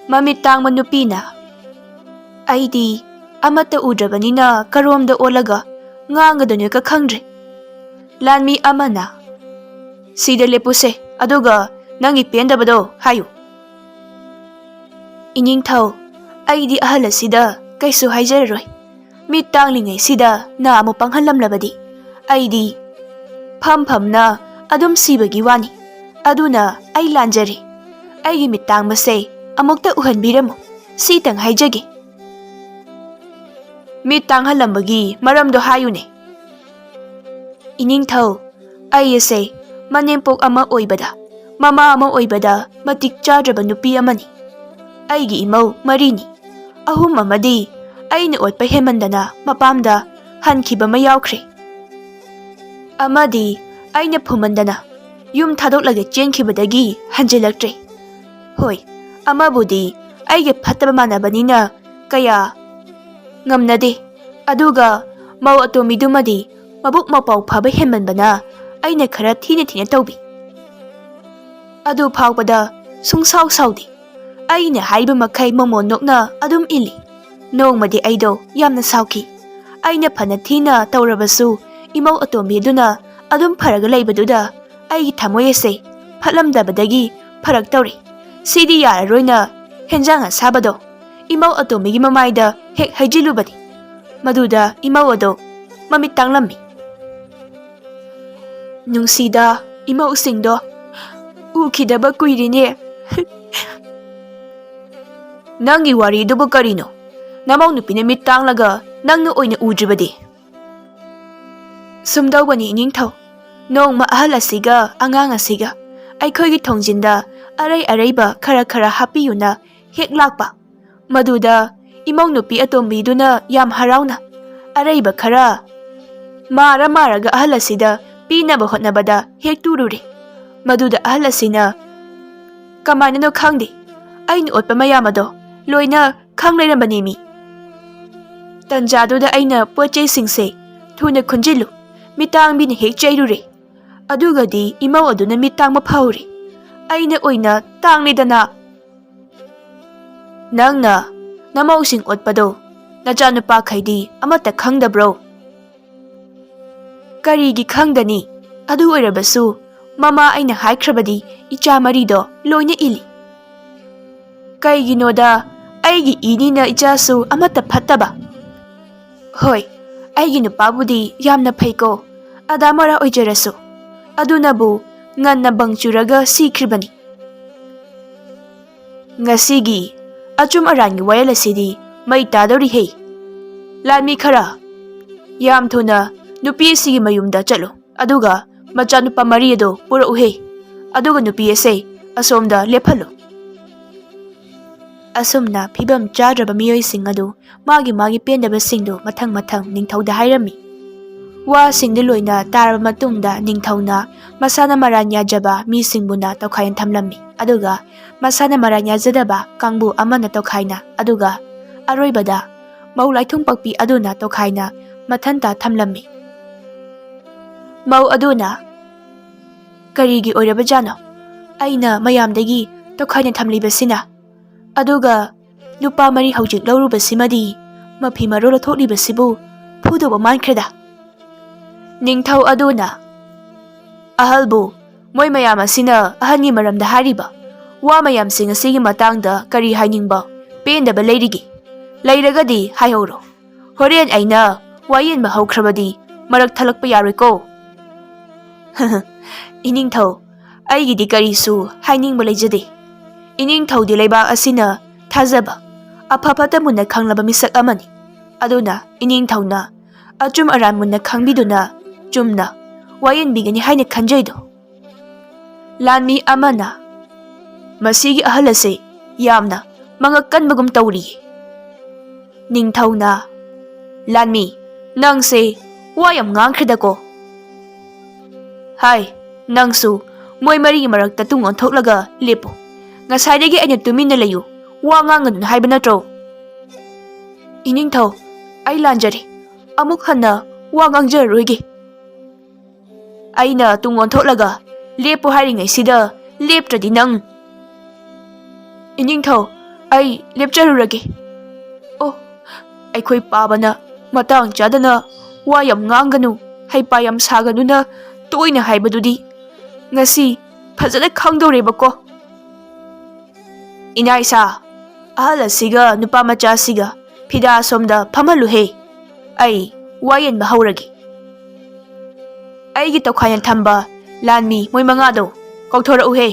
ꯃꯃꯤꯠ ꯇꯥꯡꯕ ꯅꯨꯄꯤꯅ, ꯑꯩꯗꯤ ꯑꯃꯠꯇ ꯎꯗ꯭ꯔꯕꯅꯤꯅ ꯀꯔꯣꯝꯗ ꯑꯣꯜꯂꯒ ꯉꯥꯡꯒꯗꯣꯏꯅꯣ ꯈꯪꯗ꯭ꯔꯦ꯫ ꯂꯥꯟꯃꯤ ꯑꯃꯅ, ꯁꯤꯗ ꯂꯦꯞꯄꯨꯁꯦ, ꯑꯗꯨꯒ ꯅꯪꯒꯤ ꯄꯦꯟꯗꯕꯗꯣ ꯍꯥꯏꯌꯨ꯫ ꯏꯅꯤꯡꯊꯧ, ꯑꯩꯗꯤ ꯑꯍꯜ ꯑꯁꯤꯗ ꯀꯩꯁꯨ ꯍꯥꯏꯖꯔꯔꯣꯏ꯫ ꯃꯤꯠ ꯇꯥꯡꯂꯤꯉꯩꯁꯤꯗ ꯅꯥ ꯑꯃꯨꯛ ꯄꯪꯍꯜꯂꯝꯂꯕꯗꯤ ꯑꯩꯗꯤ ꯐꯝ ꯐꯝꯅ ꯑꯗꯨꯝ ꯁꯤꯕꯒꯤ ꯋꯥꯅꯤ꯫ ꯑꯗꯨꯅ ꯑꯩ ꯂꯥꯟꯖꯔꯦ꯫ ꯑꯩꯒꯤ ꯃꯤꯠ ꯇꯥꯡꯕꯁꯦ ꯑꯃꯨꯛꯇ ꯎꯍꯟꯕꯤꯔꯝꯃꯨ꯫ ꯁꯤꯇꯪ ꯍꯥꯏꯖꯒꯦ꯫ ꯃꯤꯠ ꯇꯥꯡꯍꯜꯂꯝꯕꯒꯤ ꯃꯔꯝꯗꯣ ꯍꯥꯏꯌꯨꯅꯦ꯫ ꯏꯅꯤꯡꯊꯧ, ꯑꯩ ꯑꯁꯦ ꯃꯅꯦꯝꯄꯣꯛ ꯑꯃ ꯑꯣꯏꯕꯗ, ꯃꯃꯥ ꯑꯃ ꯑꯣꯏꯕꯗ ꯃꯇꯤꯛ ꯆꯥꯗ꯭ꯔꯕ ꯅꯨꯄꯤ ꯑꯃꯅꯤ꯫ ꯑꯩꯒꯤ ꯏꯃꯧ ꯃꯔꯤꯅꯤ꯫ ꯑꯍꯨꯝ ꯑꯃꯗꯤ ꯑꯩꯅ ꯑꯣꯠꯄ ꯍꯦꯟꯃꯟꯗꯅ ꯃꯄꯥꯝꯗ ꯍꯟꯈꯤꯕ ꯑꯃ ꯌꯥꯎꯈ꯭ꯔꯦ꯫ ꯑꯃꯗꯤ ꯑꯩꯅ ꯐꯨꯃꯟꯗꯅ ꯌꯨꯝ ꯊꯥꯗꯣꯛꯂꯒ ꯆꯦꯟꯈꯤꯕꯗꯒꯤ ꯍꯟꯖꯤꯜꯂꯛꯇ꯭ꯔꯦ꯫ ꯍꯣꯏ, ꯑꯃꯕꯨꯗꯤ ꯑꯩꯒ ꯐꯠꯇꯕ ꯃꯥꯟꯅꯕꯅꯤꯅ ꯀꯌꯥ ꯉꯝꯅꯗꯦ꯫ ꯑꯗꯨꯒ ꯃꯧ ꯑꯇꯣꯝꯕꯤꯗꯨꯃꯗꯤ ꯃꯕꯨꯛ ꯃꯄꯥꯎ ꯐꯕ ꯍꯦꯟꯃꯟꯕꯅ ꯑꯩꯅ ꯈꯔ ꯊꯤꯅ ꯊꯤꯅ ꯇꯧꯕꯤ꯫ ꯑꯗꯨ ꯐꯥꯎꯕꯗ ꯁꯨꯡꯁꯥꯎ ꯁꯥꯎꯗꯦ꯫ ꯑꯩꯅ ꯍꯥꯏꯕ ꯃꯈꯩ ꯃꯣꯃꯣꯟ ꯅꯣꯛꯅ ꯑꯗꯨꯝ ꯏꯜꯂꯤ꯫ ꯅꯣꯡꯃꯗꯤ ꯑꯩꯗꯣ ꯌꯥꯝꯅ ꯁꯥꯎꯈꯤ꯫ ꯑꯩꯅ ꯐꯅ ꯊꯤꯅ ꯇꯧꯔꯕꯁꯨ ꯏꯃꯧ ꯑꯇꯣꯝꯕꯤꯗꯨꯅ ꯑꯗꯨꯝ ꯐꯔꯒ ꯂꯩꯕꯗꯨꯗ ꯑꯩꯒꯤ ꯊꯃꯣꯏ ꯑꯁꯦ ꯐꯠꯂꯝꯗꯕꯗꯒꯤ ꯐꯔꯛ ꯇꯧꯔꯦ꯫ ꯁꯤꯗꯤ ꯌꯥꯔꯔꯣꯏꯅ ꯍꯦꯟꯖꯥꯡ ꯑꯁꯥꯕꯗꯣ ꯏꯃꯧ ꯑꯇꯣꯝꯕꯤꯒꯤ ꯃꯃꯥꯏꯗ ꯍꯦꯛ ꯍꯩꯖꯤꯜꯂꯨꯕꯅꯤ꯫ ꯃꯗꯨꯗ ꯏꯃꯧ ꯑꯗꯣ ꯃꯃꯤꯠ ꯇꯥꯡꯂꯝꯃꯤ꯫ ꯅꯨꯡꯁꯤꯗ, ꯏꯃꯧꯁꯤꯡꯗꯣ ꯎꯈꯤꯗꯕ ꯀꯨꯏꯔꯦꯅꯦ꯫ ꯅꯪꯒꯤ ꯋꯥꯔꯤꯗꯨꯕꯨ ꯀꯔꯤꯅꯣ? ꯅꯃꯧ ꯅꯨꯄꯤꯅ ꯃꯤꯠ ꯇꯥꯡꯂꯒ ꯅꯪꯅ ꯑꯣꯏꯅ ꯎꯗ꯭ꯔꯤꯕꯗꯤ? ꯁꯨꯝꯗꯧꯕꯅꯤ ꯏꯅꯤꯡꯊꯧ, ꯅꯣꯡꯃ ꯑꯍꯜ ꯑꯁꯤꯒ ꯑꯉꯥꯡ ꯑꯁꯤꯒ ꯑꯩꯈꯣꯏꯒꯤ ꯊꯣꯡꯖꯤꯟꯗ ꯑꯔꯩ ꯑꯔꯩꯕ ꯈꯔ ꯈꯔ ꯍꯥꯞꯄꯤꯌꯨꯅ ꯍꯦꯛ ꯂꯥꯛꯄ꯫ ꯃꯗꯨꯗ ꯏꯃꯧ ꯅꯨꯄꯤ ꯑꯇꯣꯝꯕꯤꯗꯨꯅ ꯌꯥꯝ ꯍꯔꯥꯎꯅ ꯑꯔꯩꯕ ꯈꯔ ꯃꯥꯔ ꯃꯥꯔꯒ ꯑꯍꯜ ꯑꯁꯤꯗ ꯄꯤꯅꯕ ꯍꯣꯠꯅꯕꯗ ꯍꯦꯛ ꯇꯨꯔꯨꯔꯦ꯫ ꯃꯗꯨꯗ ꯑꯍꯜ ꯑꯁꯤꯅ, "ꯀꯃꯥꯏꯅꯅꯣ ꯈꯪꯗꯦ, ꯑꯩꯅ ꯑꯣꯠꯄ ꯃꯌꯥꯝ ꯑꯗꯣ ꯂꯣꯏꯅ ꯈꯪ ꯂꯩꯔꯝꯕꯅꯦꯃꯤ꯫ ꯇꯟꯖꯥꯗꯨꯗ ꯑꯩꯅ ꯄꯣꯠ ꯆꯩꯁꯤꯡꯁꯦ ꯊꯨꯅ ꯈꯨꯟꯖꯤꯜꯂꯨ, ꯃꯤꯇꯥꯡꯕꯤꯅ ꯍꯦꯛ ꯆꯩꯔꯨꯔꯦ꯫ ꯑꯗꯨꯒꯗꯤ ꯏꯃꯧ ꯑꯗꯨꯅ ꯃꯤꯠ ꯇꯥꯡꯕ ꯐꯥꯎꯔꯦ꯫ ꯑꯩꯅ ꯑꯣꯏꯅ ꯇꯥꯡꯂꯦꯗꯅ꯫ ꯅꯪꯅ ꯅꯃꯧꯁꯤꯡ ꯑꯣꯠꯄꯗꯣ ꯅꯆꯥꯅꯨꯄꯥꯈꯩꯗꯤ ꯑꯃꯠꯇ ꯈꯪꯗꯕ꯭ꯔꯣ?" "ꯀꯔꯤꯒꯤ ꯈꯪꯗꯅꯤ? ꯑꯗꯨ ꯑꯣꯏꯔꯕꯁꯨ ꯃꯃꯥ ꯑꯩꯅ ꯍꯥꯏꯈ꯭ꯔꯕꯗꯤ ꯏꯆꯥ ꯃꯔꯤꯗꯣ ꯂꯣꯏꯅ ꯏꯜꯂꯤ꯫ ꯀꯩꯒꯤꯅꯣꯗ ꯑꯩꯒꯤ ꯏꯅꯤꯅ ꯏꯆꯥꯁꯨ ꯑꯃꯠꯇ ꯐꯠꯇꯕ꯫ ꯍꯣꯏ, ꯑꯩꯒꯤ ꯅꯨꯄꯥꯕꯨꯗꯤ ꯌꯥꯝꯅ ꯐꯩꯀꯣ, ꯑꯗꯥ ꯃꯣꯔꯥ ꯑꯣꯏꯖꯔꯁꯨ꯫ ꯑꯗꯨꯅꯕꯨ ꯉꯟꯅ ꯕꯪ ꯆꯨꯔꯒ ꯁꯤꯈ꯭ꯔꯤꯕꯅꯤ꯫ ꯉꯁꯤꯒꯤ ꯑꯆꯨꯝ ꯑꯔꯥꯟꯒꯤ ꯋꯥꯌꯦꯜ ꯑꯁꯤꯗꯤ ꯃꯩ ꯇꯥꯗꯧꯔꯤꯍꯦ꯫ ꯂꯥꯟꯃꯤ ꯈꯔ, ꯌꯥꯝ ꯊꯨꯅ ꯅꯨꯄꯤ ꯑꯁꯤꯒꯤ ꯃꯌꯨꯝꯗ ꯆꯠꯂꯨ, ꯑꯗꯨꯒ ꯃꯆꯥꯅꯨꯄꯥ ꯃꯔꯤ ꯑꯗꯨ ꯄꯨꯔꯛꯎꯍꯦ꯫ ꯑꯗꯨꯒ ꯅꯨꯄꯤ ꯑꯁꯦ ꯑꯁꯣꯝꯗ ꯂꯦꯞꯍꯜꯂꯨ꯫ ꯑꯁꯨꯝꯅ ꯐꯤꯕꯝ ꯆꯥꯗ꯭ꯔꯕ ꯃꯤꯑꯣꯏꯁꯤꯡ ꯑꯗꯨ ꯃꯥꯒꯤ ꯃꯥꯒꯤ ꯄꯦꯟꯗꯕꯁꯤꯡꯗꯨ ꯃꯊꯪ ꯃꯊꯪ ꯅꯤꯡꯊꯧꯗ ꯍꯥꯏꯔꯝꯃꯤ꯫ ꯋꯥꯁꯤꯡꯗꯨ ꯂꯣꯏꯅ ꯇꯥꯔꯕ ꯃꯇꯨꯡꯗ ꯅꯤꯡꯊꯧꯅ ꯃꯁꯥꯅ ꯃꯔꯥꯟ ꯌꯥꯖꯕ ꯃꯤꯁꯤꯡꯕꯨꯅ ꯇꯣꯈꯥꯏꯅ ꯊꯝꯂꯝꯃꯤ, ꯑꯗꯨꯒ ꯃꯁꯥꯅ ꯃꯔꯥꯟ ꯌꯥꯖꯗꯕ ꯀꯥꯡꯕꯨ ꯑꯃꯅ ꯇꯣꯈꯥꯏꯅ, ꯑꯗꯨꯒ ꯑꯔꯣꯏꯕꯗ ꯃꯧ ꯂꯥꯏꯊꯨꯡ ꯄꯥꯛꯄꯤ ꯑꯗꯨꯅ ꯇꯣꯈꯥꯏꯅ ꯃꯊꯟꯇ ꯊꯝꯂꯝꯃꯤ꯫ ꯃꯧ ꯑꯗꯨꯅ, "ꯀꯔꯤꯒꯤ ꯑꯣꯏꯔꯕꯖꯥꯠꯅꯣ ꯑꯩꯅ ꯃꯌꯥꯝꯗꯒꯤ ꯇꯣꯈꯥꯏꯅ ꯊꯝꯂꯤꯕꯁꯤꯅ? ꯑꯗꯨꯒ ꯅꯨꯄꯥ ꯃꯔꯤ ꯍꯧꯖꯤꯛ ꯂꯧꯔꯨꯕꯁꯤꯃꯗꯤ ꯃꯐꯤ ꯃꯔꯣꯜ ꯂꯧꯊꯣꯛꯂꯤꯕꯁꯤꯕꯨ ꯐꯨꯗꯧꯕ ꯃꯥꯟꯈ꯭ꯔꯦꯗ"꯫ ꯅꯤꯡꯊꯧ ꯑꯗꯨꯅ, "ꯑꯍꯜꯕꯨ, ꯃꯣꯏ ꯃꯌꯥꯝ ꯑꯁꯤꯅ ꯑꯍꯟꯒꯤ ꯃꯔꯝꯗ ꯍꯥꯏꯔꯤꯕ ꯋꯥ ꯃꯌꯥꯝꯁꯤꯡ ꯑꯁꯤꯒꯤ ꯃꯇꯥꯡꯗ ꯀꯔꯤ ꯍꯥꯏꯅꯤꯡꯕ, ꯄꯦꯟꯗꯕ ꯂꯩꯔꯤꯒꯦ? ꯂꯩꯔꯒꯗꯤ ꯍꯥꯏꯍꯧꯔꯣ꯫ ꯍꯣꯔꯦꯟ ꯑꯩꯅ ꯋꯥꯌꯦꯟꯕ ꯍꯧꯈ꯭ꯔꯕꯗꯤ ꯃꯔꯛ ꯊꯠꯂꯛꯄ ꯌꯥꯔꯣꯏꯀꯣ"꯫ "ꯏꯅꯤꯡꯊꯧ, ꯑꯩꯒꯤꯗꯤ ꯀꯔꯤꯁꯨ ꯍꯥꯏꯅꯤꯡꯕ ꯂꯩꯖꯗꯦ꯫ ꯏꯅꯤꯡꯊꯧꯗꯤ ꯂꯩꯕꯥꯛ ꯑꯁꯤꯅ ꯊꯥꯖꯕ, ꯑꯐ ꯐꯠꯇ ꯃꯨꯟꯅ ꯈꯪꯂꯕ ꯃꯤꯁꯛ ꯑꯃꯅꯤ꯫ ꯑꯗꯨꯅ ꯏꯅꯤꯡꯊꯧꯅ ꯑꯆꯨꯝ ꯑꯔꯥꯟ ꯃꯨꯟꯅ ꯈꯪꯕꯤꯗꯨꯅ ꯆꯨꯝꯅ ꯋꯥꯌꯦꯟꯕꯤꯒꯅꯤ ꯍꯥꯏꯅ ꯈꯟꯖꯩꯗꯣ"꯫ ꯂꯥꯟꯃꯤ ꯑꯃꯅ, "ꯃꯁꯤꯒꯤ ꯑꯍꯜ ꯑꯁꯤ ꯌꯥꯝꯅ ꯃꯉꯛ ꯀꯟꯕꯒꯨꯝ ꯇꯧꯔꯤꯌꯦ"꯫ ꯅꯤꯡꯊꯧꯅ, "ꯂꯥꯟꯃꯤ, ꯅꯪꯁꯦ ꯋꯥ ꯌꯥꯝ ꯉꯥꯡꯈ꯭ꯔꯦꯗꯀꯣ꯫ ꯍꯥꯏ, ꯅꯪꯁꯨ ꯃꯣꯏ ꯃꯔꯤꯒꯤ ꯃꯔꯛꯇ ꯇꯨꯡ ꯑꯣꯟꯊꯣꯛꯂꯒ ꯂꯦꯞꯄꯨ꯫ ꯉꯁꯥꯏꯗꯒꯤ ꯑꯩꯅ ꯇꯨꯃꯤꯟꯅ ꯂꯩꯌꯨ, ꯋꯥ ꯉꯥꯡꯒꯅꯨ ꯍꯥꯏꯕ ꯅꯠꯇ꯭ꯔꯣ?" "ꯏꯅꯤꯡꯊꯧ, ꯑꯩ ꯂꯥꯟꯖꯔꯦ꯫ ꯑꯃꯨꯛ ꯍꯟꯅ ꯋꯥ ꯉꯥꯡꯖꯔꯔꯣꯏꯒꯦ"꯫ "ꯑꯩꯅ ꯇꯨꯡ ꯑꯣꯟꯊꯣꯛꯂꯒ ꯂꯦꯞꯄꯨ ꯍꯥꯏꯔꯤꯉꯩꯁꯤꯗ ꯂꯦꯞꯇ꯭ꯔꯗꯤ ꯅꯪ"꯫ "ꯏꯅꯤꯡꯊꯧ, ꯑꯩ ꯂꯦꯞꯆꯔꯨꯔꯒꯦ꯫ ꯑꯣ, ꯑꯩꯈꯣꯏ ꯄꯥꯕꯅ ꯃꯇꯥꯡ ꯆꯥꯗꯅ ꯋꯥ ꯌꯥꯝ ꯉꯥꯡꯒꯅꯨ, ꯍꯩꯄꯥ ꯌꯥꯝ ꯁꯥꯒꯅꯨꯅ ꯇꯣꯏꯅ ꯍꯥꯏꯕꯗꯨꯗꯤ ꯉꯁꯤ ꯐꯖꯅ ꯈꯪꯗꯧꯔꯦꯕꯀꯣ"꯫ "ꯏꯅꯥꯏꯁꯥ, ꯑꯍꯜ ꯑꯁꯤꯒ ꯅꯨꯄꯥ ꯃꯆꯥ ꯑꯁꯤꯒ ꯐꯤꯗꯥ ꯑꯁꯣꯝꯗ ꯐꯝꯍꯜꯂꯨꯍꯦ꯫ ꯑꯩ ꯋꯥꯌꯦꯟꯕ ꯍꯧꯔꯒꯦ꯫ ꯑꯩꯒꯤ ꯇꯣꯈꯥꯏꯅ ꯊꯝꯕ ꯂꯥꯟꯃꯤ ꯃꯣꯏ ꯃꯉꯥꯗꯣ ꯀꯧꯊꯣꯔꯛꯎꯍꯦ"꯫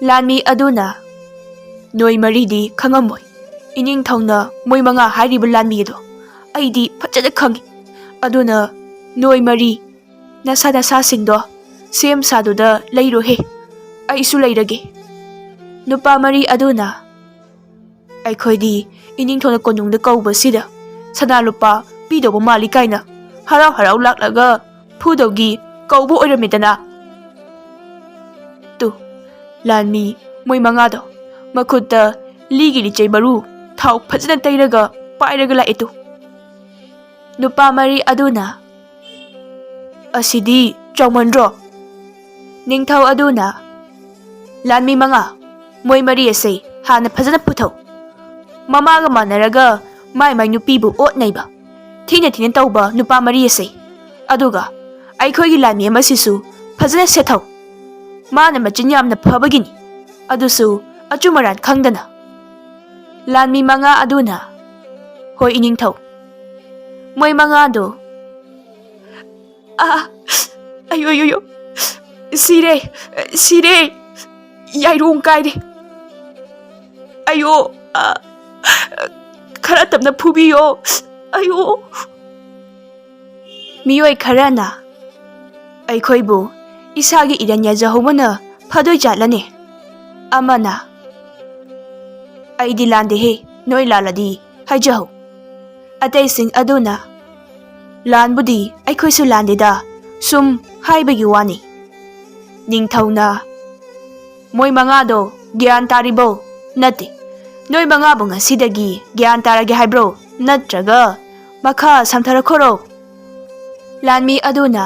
ꯂꯥꯟꯃꯤ ꯑꯗꯨꯅ, "ꯅꯣꯏ ꯃꯔꯤꯗꯤ ꯈꯪꯉꯝꯃꯣꯏ꯫ ꯏꯅꯤꯡꯊꯧꯅ ꯃꯣꯏ ꯃꯉꯥ ꯍꯥꯏꯔꯤꯕ ꯂꯥꯟꯃꯤ ꯑꯗꯣ ꯑꯩꯗꯤ ꯐꯖꯅ ꯈꯪꯉꯤ꯫ ꯑꯗꯨꯅ ꯅꯣꯏ ꯃꯔꯤ ꯅꯁꯥ ꯅꯁꯥꯁꯤꯡꯗꯣ ꯁꯦꯝ ꯁꯥꯗꯨꯗ ꯂꯩꯔꯣꯍꯦ꯫ ꯑꯩꯁꯨ ꯂꯩꯔꯒꯦ"꯫ ꯅꯨꯄꯥ ꯃꯔꯤ ꯑꯗꯨꯅ, "ꯑꯩꯈꯣꯏꯗꯤ ꯏꯅꯤꯡꯊꯧꯅ ꯀꯣꯅꯨꯡꯗ ꯀꯧꯕꯁꯤꯗ ꯁꯅꯥ ꯂꯨꯄꯥ ꯄꯤꯗꯧꯕ ꯃꯥꯜꯂꯤ" ꯀꯥꯏꯅ ꯍꯔꯥꯎ ꯍꯔꯥꯎ ꯂꯥꯛꯂꯒ ꯐꯨꯗꯧꯒꯤ ꯀꯧꯕ ꯑꯣꯏꯔꯝꯃꯤꯗꯅ꯫ ꯇꯨ, ꯂꯥꯟꯃꯤ ꯃꯣꯏ ꯃꯉꯥꯗꯣ ꯃꯈꯨꯠꯇ ꯂꯤꯒꯤ ꯂꯤꯆꯩ ꯃꯔꯨ ꯊꯥꯎ ꯐꯖꯅ ꯇꯩꯔꯒ ꯄꯥꯏꯔꯒ ꯂꯥꯛꯑꯦ ꯇꯨ꯫ ꯅꯨꯄꯥ ꯃꯔꯤ ꯑꯗꯨꯅ, "ꯑꯁꯤꯗꯤ ꯆꯥꯎꯃꯟꯗ꯭ꯔꯣ?" ꯅꯤꯡꯊꯧ ꯑꯗꯨꯅ, "ꯂꯥꯟꯃꯤ ꯃꯉꯥ, ꯃꯣꯏ ꯃꯔꯤ ꯑꯁꯦ ꯍꯥꯟꯅ ꯐꯖꯅ ꯐꯨꯊꯧ꯫ ꯃꯃꯥꯒ ꯃꯥꯟꯅꯔꯒ ꯃꯥꯏ ꯃꯥꯏ ꯅꯨꯄꯤꯕꯨ ꯑꯣꯠ ꯅꯩꯕ, ꯊꯤꯅ ꯊꯤꯅ ꯇꯧꯕ ꯅꯨꯄꯥ ꯃꯔꯤ ꯑꯁꯦ꯫ ꯑꯗꯨꯒ ꯑꯩꯈꯣꯏꯒꯤ ꯂꯥꯟꯃꯤ ꯑꯃꯁꯤꯁꯨ ꯐꯖꯅ ꯁꯦꯠꯊꯧ꯫ ꯃꯥꯅ ꯃꯆꯤꯟ ꯌꯥꯝꯅ ꯐꯕꯒꯤꯅꯤ, ꯑꯗꯨꯁꯨ ꯑꯆꯨꯝ ꯑꯔꯥꯟ ꯈꯪꯗꯅ꯫" ꯂꯥꯟꯃꯤ ꯃꯉꯥ ꯑꯗꯨꯅ, "ꯍꯣꯏ, ꯏꯅꯤꯡꯊꯧ꯫" ꯃꯣꯏ ꯃꯉꯥꯗꯣ, "ꯑꯥ, ꯑꯌꯣ, ꯑꯌꯣ, ꯑꯌꯣ, ꯁꯤꯔꯦ, ꯁꯤꯔꯦ, ꯌꯥꯏꯔꯣꯡ ꯀꯥꯏꯔꯦ, ꯑꯌꯣ, ꯑꯥ, ꯈꯔ ꯇꯞꯅ ꯐꯨꯕꯤꯌꯣ, ꯑꯌꯣ꯫" ꯃꯤꯑꯣꯏ ꯈꯔꯅ, "ꯑꯩꯈꯣꯏꯕꯨ ꯏꯁꯥꯒꯤ ꯏꯔꯟ ꯌꯥꯖꯍꯧꯕꯅ ꯐꯗꯣꯏ ꯖꯥꯠꯂꯅꯦ?" ꯑꯃꯅ, "ꯑꯩꯗꯤ ꯂꯥꯟꯗꯦꯍꯦ, ꯅꯣꯏ ꯂꯥꯜꯂꯗꯤ ꯍꯥꯏꯖꯍꯧ꯫" ꯑꯇꯩꯁꯤꯡ ꯑꯗꯨꯅ, "ꯂꯥꯟꯕꯨꯗꯤ ꯑꯩꯈꯣꯏꯁꯨ ꯂꯥꯟꯗꯦꯗ, ꯁꯨꯝ ꯍꯥꯏꯕꯒꯤ ꯋꯥꯅꯤ꯫" ꯅꯤꯡꯊꯧꯅ, "ꯃꯣꯏ ꯃꯉꯥꯗꯣ ꯒ꯭ꯌꯥꯟ ꯇꯥꯔꯤꯕꯣ? ꯅꯠꯇꯦ, ꯅꯣꯏ ꯃꯉꯥꯕꯨ ꯉꯁꯤꯗꯒꯤ ꯒ꯭ꯌꯥꯟ ꯇꯥꯔꯒꯦ ꯍꯥꯏꯕ꯭ꯔꯣ? ꯅꯠꯇ꯭ꯔꯒ ꯃꯈꯥ ꯁꯝꯊꯔꯛꯈꯣꯔꯣ?" ꯂꯥꯟꯃꯤ ꯑꯗꯨꯅ,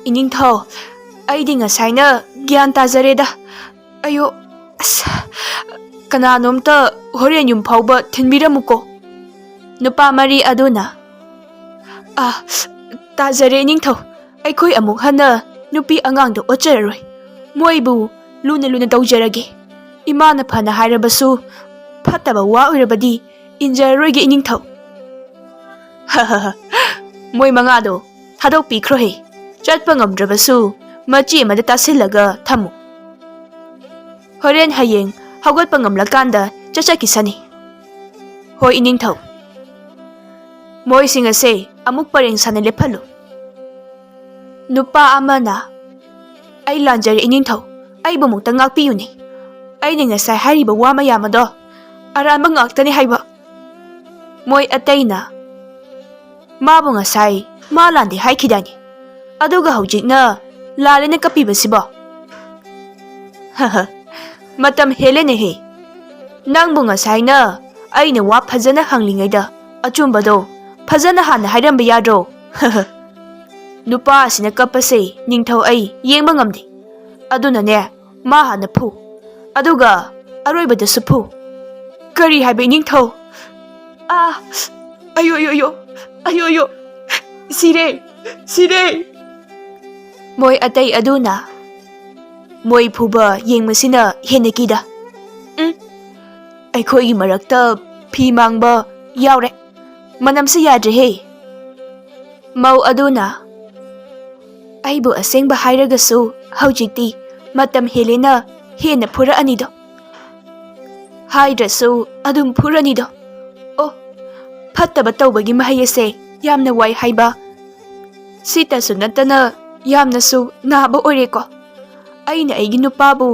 "ꯏꯅꯤꯡꯊꯧ, ꯑꯩꯗꯤ ꯉꯁꯥꯏꯅ ꯒ꯭ꯌꯥꯟ ꯇꯥꯖꯔꯦꯗ꯫ ꯑꯌꯣ, ꯑꯁ, ꯀꯅꯥꯅꯣꯝꯇ ꯍꯣꯔꯦꯟ ꯌꯨꯝ ꯐꯥꯎꯕ ꯊꯤꯟꯕꯤꯔꯝꯃꯨꯀꯣ꯫" ꯅꯨꯄꯥ ꯃꯔꯤ ꯑꯗꯨꯅ, "ꯑꯥ, ꯇꯥꯖꯔꯦ ꯏꯅꯤꯡꯊꯧ, ꯑꯩꯈꯣꯏ ꯑꯃꯨꯛ ꯍꯟꯅ ꯅꯨꯄꯤ ꯑꯉꯥꯡꯗ ꯑꯣꯠꯆꯔꯔꯣꯏ꯫ ꯃꯣꯏꯕꯨ ꯂꯨꯅ ꯂꯨꯅ ꯇꯧꯖꯔꯒꯦ꯫ ꯏꯃꯥꯅ ꯐꯅ ꯍꯥꯏꯔꯕꯁꯨ ꯐꯠꯇꯕ ꯋꯥ ꯑꯣꯏꯔꯕꯗꯤ ꯏꯟꯖꯔꯔꯣꯏꯒꯦ ꯏꯅꯤꯡꯊꯧ꯫" ꯃꯣꯏ ꯃꯉꯥꯗꯣ ꯊꯥꯗꯣꯛꯄꯤꯈ꯭ꯔꯣꯍꯦ꯫ ꯆꯠꯄ ꯉꯝꯗ꯭ꯔꯕꯁꯨ ꯃꯆꯤ ꯑꯃꯗ ꯇꯥꯁꯤꯜꯂꯒ ꯊꯝꯃꯨ꯫ ꯍꯣꯔꯦꯟ ꯍꯌꯦꯡ ꯍꯧꯒꯠꯄ ꯉꯝꯂꯀꯥꯟꯗ ꯆꯠꯆꯈꯤꯁꯅꯤ꯫ ꯍꯣꯏ, ꯏꯅꯤꯡꯊꯧ꯫ ꯃꯣꯏꯁꯤꯡ ꯑꯁꯦ ꯑꯃꯨꯛ ꯄꯔꯦꯡ ꯁꯥꯅ ꯂꯦꯞꯍꯜꯂꯨ꯫ ꯅꯨꯄꯥ ꯑꯃꯅ, "ꯑꯩ ꯂꯥꯟꯖꯔꯦ, ꯏꯅꯤꯡꯊꯧ꯫ ꯑꯩꯕꯨ ꯑꯃꯨꯛꯇ ꯉꯥꯛꯄꯤꯌꯨꯅꯦ꯫ ꯑꯩꯅ ꯉꯁꯥꯏ ꯍꯥꯏꯔꯤꯕ ꯋꯥ ꯃꯌꯥꯝ ꯑꯗꯣ ꯑꯔꯥꯟꯕ ꯉꯥꯛꯇꯅꯤ ꯍꯥꯏꯕ꯫ ꯃꯣꯏ ꯑꯇꯩꯅ ꯃꯥꯕꯨ ꯉꯁꯥꯏ ꯃꯥ ꯂꯥꯟꯗꯦ ꯍꯥꯏꯈꯤꯗꯥꯏꯅꯦ? ꯑꯗꯨꯒ ꯍꯧꯖꯤꯛꯅ ꯂꯥꯜꯂꯦꯅ ꯀꯞꯄꯤꯕꯁꯤꯕꯣ? ꯃꯇꯝ ꯍꯦꯜꯂꯦꯅꯦꯍꯦ꯫ ꯅꯪꯕꯨ ꯉꯁꯥꯏꯅ ꯑꯩꯅ ꯋꯥ ꯐꯖꯅ ꯍꯪꯂꯤꯉꯩꯗ ꯑꯆꯨꯝꯕꯗꯣ ꯐꯖꯅ ꯍꯥꯟꯅ ꯍꯥꯏꯔꯝꯕ ꯌꯥꯗ꯭ꯔꯣ? ꯅꯨꯄꯥ ꯑꯁꯤꯅ ꯀꯞꯄꯁꯦ ꯅꯤꯡꯊꯧ ꯑꯩ ꯌꯦꯡꯕ ꯉꯝꯗꯦ꯫ ꯑꯗꯨꯅꯅꯦ, ꯃꯥ ꯍꯥꯟꯅ ꯐꯨ, ꯑꯗꯨꯒ ꯑꯔꯣꯏꯕꯗꯁꯨ ꯐꯨ꯫ ꯀꯔꯤ ꯍꯥꯏꯕ, ꯏꯅꯤꯡꯊꯧ? ꯑꯥ! ꯑꯌꯣ, ꯑꯌꯣ, ꯑꯌꯣ! ꯑꯌꯣ, ꯑꯌꯣ! ꯁꯤꯔꯦ! ꯁꯤꯔꯦ! ꯃꯣꯏ ꯑꯇꯩ ꯑꯗꯨꯅ ꯃꯣꯏ ꯐꯨꯕ ꯌꯦꯡꯕꯁꯤꯅ ꯍꯦꯟꯅ ꯀꯤꯗ꯫ ꯎꯝ, ꯑꯩꯈꯣꯏꯒꯤ ꯃꯔꯛꯇ ꯐꯤ ꯃꯥꯡꯕ ꯌꯥꯎꯔꯦ꯫ ꯃꯅꯝꯁꯤ ꯌꯥꯗ꯭ꯔꯦꯍꯦ꯫ ꯃꯧ ꯑꯗꯨꯅ, "ꯑꯩꯕꯨ ꯑꯁꯦꯡꯕ ꯍꯥꯏꯔꯒꯁꯨ ꯍꯧꯖꯤꯛꯇꯤ ꯃꯇꯝ ꯍꯦꯜꯂꯦꯅ ꯍꯦꯟꯅ ꯐꯨꯔꯛꯑꯅꯤꯗꯣ꯫ ꯍꯥꯏꯗ꯭ꯔꯁꯨ ꯑꯗꯨꯝ ꯐꯨꯔꯅꯤꯗꯣ꯫ ꯑꯣ, ꯐꯠꯇꯕ ꯇꯧꯕꯒꯤ ꯃꯍꯩ ꯑꯁꯦ ꯌꯥꯝꯅ ꯋꯥꯏ ꯍꯥꯏꯕ꯫ ꯁꯤꯇꯁꯨ ꯅꯠꯇꯅ ꯌꯥꯝꯅꯁꯨ ꯅꯥꯕ ꯑꯣꯏꯔꯦꯀꯣ꯫ ꯑꯩꯅ ꯑꯩꯒꯤ ꯅꯨꯄꯥꯕꯨ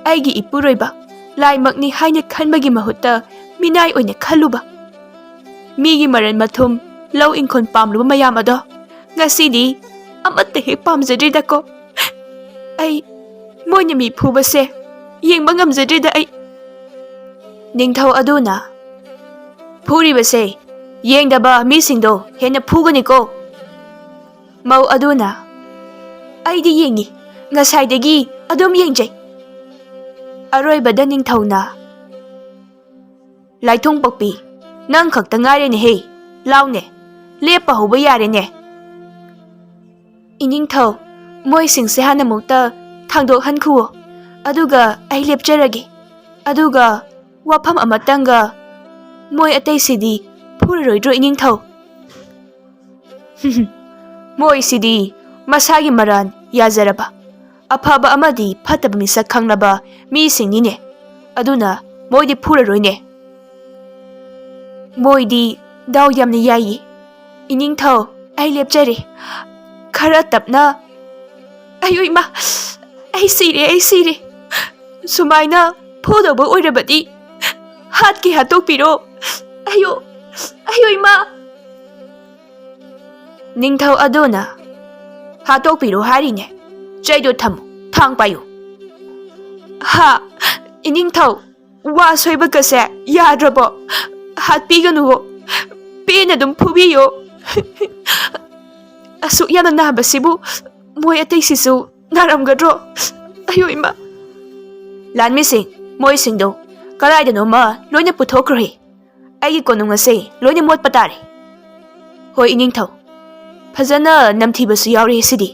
ꯑꯩꯒꯤ ꯏꯄꯨꯔꯣꯏꯕ ꯂꯥꯏꯃꯛꯅꯤ ꯍꯥꯏꯅ ꯈꯟꯕꯒꯤ ꯃꯍꯨꯠꯇ ꯃꯤꯅꯥꯏ ꯑꯣꯏꯅ ꯈꯜꯂꯨꯕ꯫ ꯃꯤꯒꯤ ꯃꯔꯟ ꯃꯊꯨꯝ, ꯂꯧ ꯏꯪꯈꯣꯜ ꯄꯥꯝꯂꯨꯕ ꯃꯌꯥꯝ ꯑꯗꯣ ꯉꯁꯤꯗꯤ ꯑꯃꯠꯇ ꯍꯦꯛ ꯄꯥꯝꯖꯗ꯭ꯔꯤꯗꯀꯣ꯫ ꯑꯩ ꯃꯣꯏꯅ ꯃꯤ ꯐꯨꯕꯁꯦ ꯌꯦꯡꯕ ꯉꯝꯖꯗ꯭ꯔꯤꯗ ꯑꯩ꯫" ꯅꯤꯡꯊꯧ ꯑꯗꯨꯅ, "ꯐꯨꯔꯤꯕꯁꯦ ꯌꯦꯡꯗꯕ ꯃꯤꯁꯤꯡꯗꯣ ꯍꯦꯟꯅ ꯐꯨꯒꯅꯤꯀꯣ꯫" ꯃꯧ ꯑꯗꯨꯅ, "ꯑꯩꯗꯤ ꯌꯦꯡꯉꯤ, ꯉꯁꯥꯏꯗꯒꯤ ꯑꯗꯨꯝ ꯌꯦꯡꯖꯩ꯫" ꯑꯔꯣꯏꯕꯗ ꯅꯤꯡꯊꯧꯅ, "ꯂꯥꯏꯊꯣꯡ ꯄꯣꯛꯄꯤ, ꯅꯪ ꯈꯛꯇ ꯉꯥꯏꯔꯦꯅꯦꯍꯦ, ꯂꯥꯎꯅꯦ, ꯂꯦꯞꯄ ꯍꯧꯕ ꯌꯥꯔꯦꯅꯦ꯫" "ꯏꯅꯤꯡꯊꯧ, ꯃꯣꯏꯁꯤꯡꯁꯦ ꯍꯥꯟꯅ ꯑꯃꯨꯛꯇ ꯊꯥꯡꯗꯣꯛꯍꯟꯈꯨꯋꯣ, ꯑꯗꯨꯒ ꯑꯩ ꯂꯦꯞꯆꯔꯒꯦ꯫ ꯑꯗꯨꯒ ꯋꯥꯐꯝ ꯑꯃꯇꯪꯒ, ꯃꯣꯏ ꯑꯇꯩꯁꯤꯗꯤ ꯐꯨꯔꯔꯣꯏꯗ꯭ꯔꯣ, ꯏꯅꯤꯡꯊꯧ?" "ꯃꯣꯏꯁꯤꯗꯤ ꯃꯁꯥꯒꯤ ꯃꯔꯥꯟ ꯌꯥꯖꯔꯕ, ꯑꯐꯕ ꯑꯃꯗꯤ ꯐꯠꯇꯕ ꯃꯤꯁꯛ ꯈꯪꯂꯕ ꯃꯤꯁꯤꯡꯅꯤꯅꯦ꯫ ꯑꯗꯨꯅ ꯃꯣꯏꯗꯤ ꯐꯨꯔꯔꯣꯏꯅꯦ꯫ ꯃꯣꯏꯗꯤ ꯗꯥꯎ ꯌꯥꯝꯅ ꯌꯥꯏꯌꯦ꯫ ꯏꯅꯤꯡꯊꯧ, ꯑꯩ ꯂꯦꯞꯆꯔꯦ꯫ ꯈꯔ ꯇꯞꯅ꯫ ꯑꯌꯣ ꯏꯃꯥ! ꯑꯩ ꯁꯤꯔꯦ, ꯑꯩ ꯁꯤꯔꯦ꯫ ꯁꯨꯃꯥꯏꯅ ꯐꯨꯗꯧꯕ ꯑꯣꯏꯔꯕꯗꯤ ꯍꯥꯠꯀꯦ ꯍꯥꯠꯇꯣꯛꯄꯤꯔꯣ꯫ ꯑꯌꯣ, ꯑꯌꯣ ꯏꯃꯥ꯫ ꯅꯤꯡꯊꯧ ꯑꯗꯨꯅ, "ꯍꯥꯠꯇꯣꯛꯄꯤꯔꯣ ꯍꯥꯏꯔꯤꯅꯦ꯫ ꯆꯩꯗꯣ ꯊꯝꯃꯨ, ꯊꯥꯡ ꯄꯥꯏꯌꯨ"꯫ "ꯍꯥ, ꯏꯅꯤꯡꯊꯧ, ꯋꯥ ꯁꯣꯏꯕꯒꯁꯦ ꯌꯥꯗ꯭ꯔꯕꯣ? ꯍꯥꯠꯄꯤꯒꯅꯨꯋꯣ, ꯄꯦꯟꯅ ꯑꯗꯨꯝ ꯐꯨꯕꯤꯌꯣ꯫ ꯑꯁꯨꯛ ꯌꯥꯝꯅ ꯅꯥꯕꯁꯤꯕꯨ ꯃꯣꯏ ꯑꯇꯩꯁꯤꯁꯨ ꯅꯥꯔꯝꯒꯗ꯭ꯔꯣ? ꯑꯌꯣ ꯏꯃꯥ!" "ꯂꯥꯟꯃꯤꯁꯤꯡ, ꯃꯣꯏꯁꯤꯡꯗꯣ ꯀꯗꯥꯏꯗꯅꯣꯃ ꯂꯣꯏꯅ ꯄꯨꯊꯣꯛꯈ꯭ꯔꯣ꯫ ꯑꯩꯒꯤ ꯀꯣꯅꯨꯡ ꯑꯁꯦ ꯂꯣꯏꯅ ꯃꯣꯠꯄ ꯇꯥꯔꯦ"꯫ "ꯍꯣꯏ ꯏꯅꯤꯡꯊꯧ, ꯐꯖꯅ ꯅꯝꯊꯤꯕꯁꯨ ꯌꯥꯎꯔꯦ ꯁꯤꯗꯤ꯫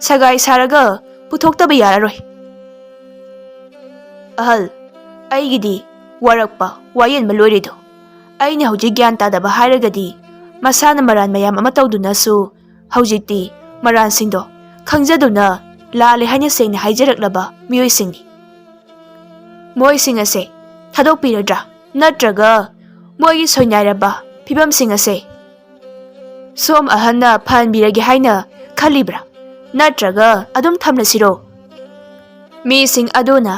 ꯁꯒꯥꯏ ꯁꯥꯔꯒ ꯄꯨꯊꯣꯛꯇꯕ ꯌꯥꯔꯔꯣꯏ"꯫ "ꯑꯍꯜ, ꯑꯩꯒꯤꯗꯤ ꯋꯥꯔꯛꯄ ꯋꯥꯌꯦꯟꯕ ꯂꯣꯏꯔꯦꯗꯣ꯫ ꯑꯩꯅ ꯍꯧꯖꯤꯛ ꯒ꯭ꯌꯥꯟ ꯇꯥꯗꯕ ꯍꯥꯏꯔꯒꯗꯤ, ꯃꯁꯥꯅ ꯃꯔꯥꯟ ꯃꯌꯥꯝ ꯑꯃ ꯇꯧꯗꯨꯅꯁꯨ ꯍꯧꯖꯤꯛꯇꯤ ꯃꯔꯥꯟꯁꯤꯡꯗꯣ ꯈꯪꯖꯗꯨꯅ ꯂꯥꯜꯂꯦ ꯍꯥꯏꯅ ꯁꯦꯡꯅ ꯍꯥꯏꯖꯔꯛꯂꯕ ꯃꯤꯑꯣꯏꯁꯤꯡꯅꯤ꯫ ꯃꯣꯏꯁꯤꯡ ꯑꯁꯦ ꯊꯥꯗꯣꯛꯄꯤꯔꯗ꯭ꯔꯥ? ꯅꯠꯇ꯭ꯔꯒ ꯃꯣꯏꯒꯤ ꯁꯣꯏꯅꯥꯏꯔꯕ ꯐꯤꯕꯝꯁꯤꯡ ꯑꯁꯦ ꯁꯣꯝ ꯑꯍꯟꯅ ꯐꯍꯟꯕꯤꯔꯒꯦ ꯍꯥꯏꯅ ꯈꯜꯂꯤꯕ꯭ꯔꯥ? ꯅꯠꯇ꯭ꯔꯒ ꯑꯗꯨꯝ ꯊꯝꯂꯁꯤꯔꯣ?" ꯃꯤꯁꯤꯡ ꯑꯗꯨꯅ,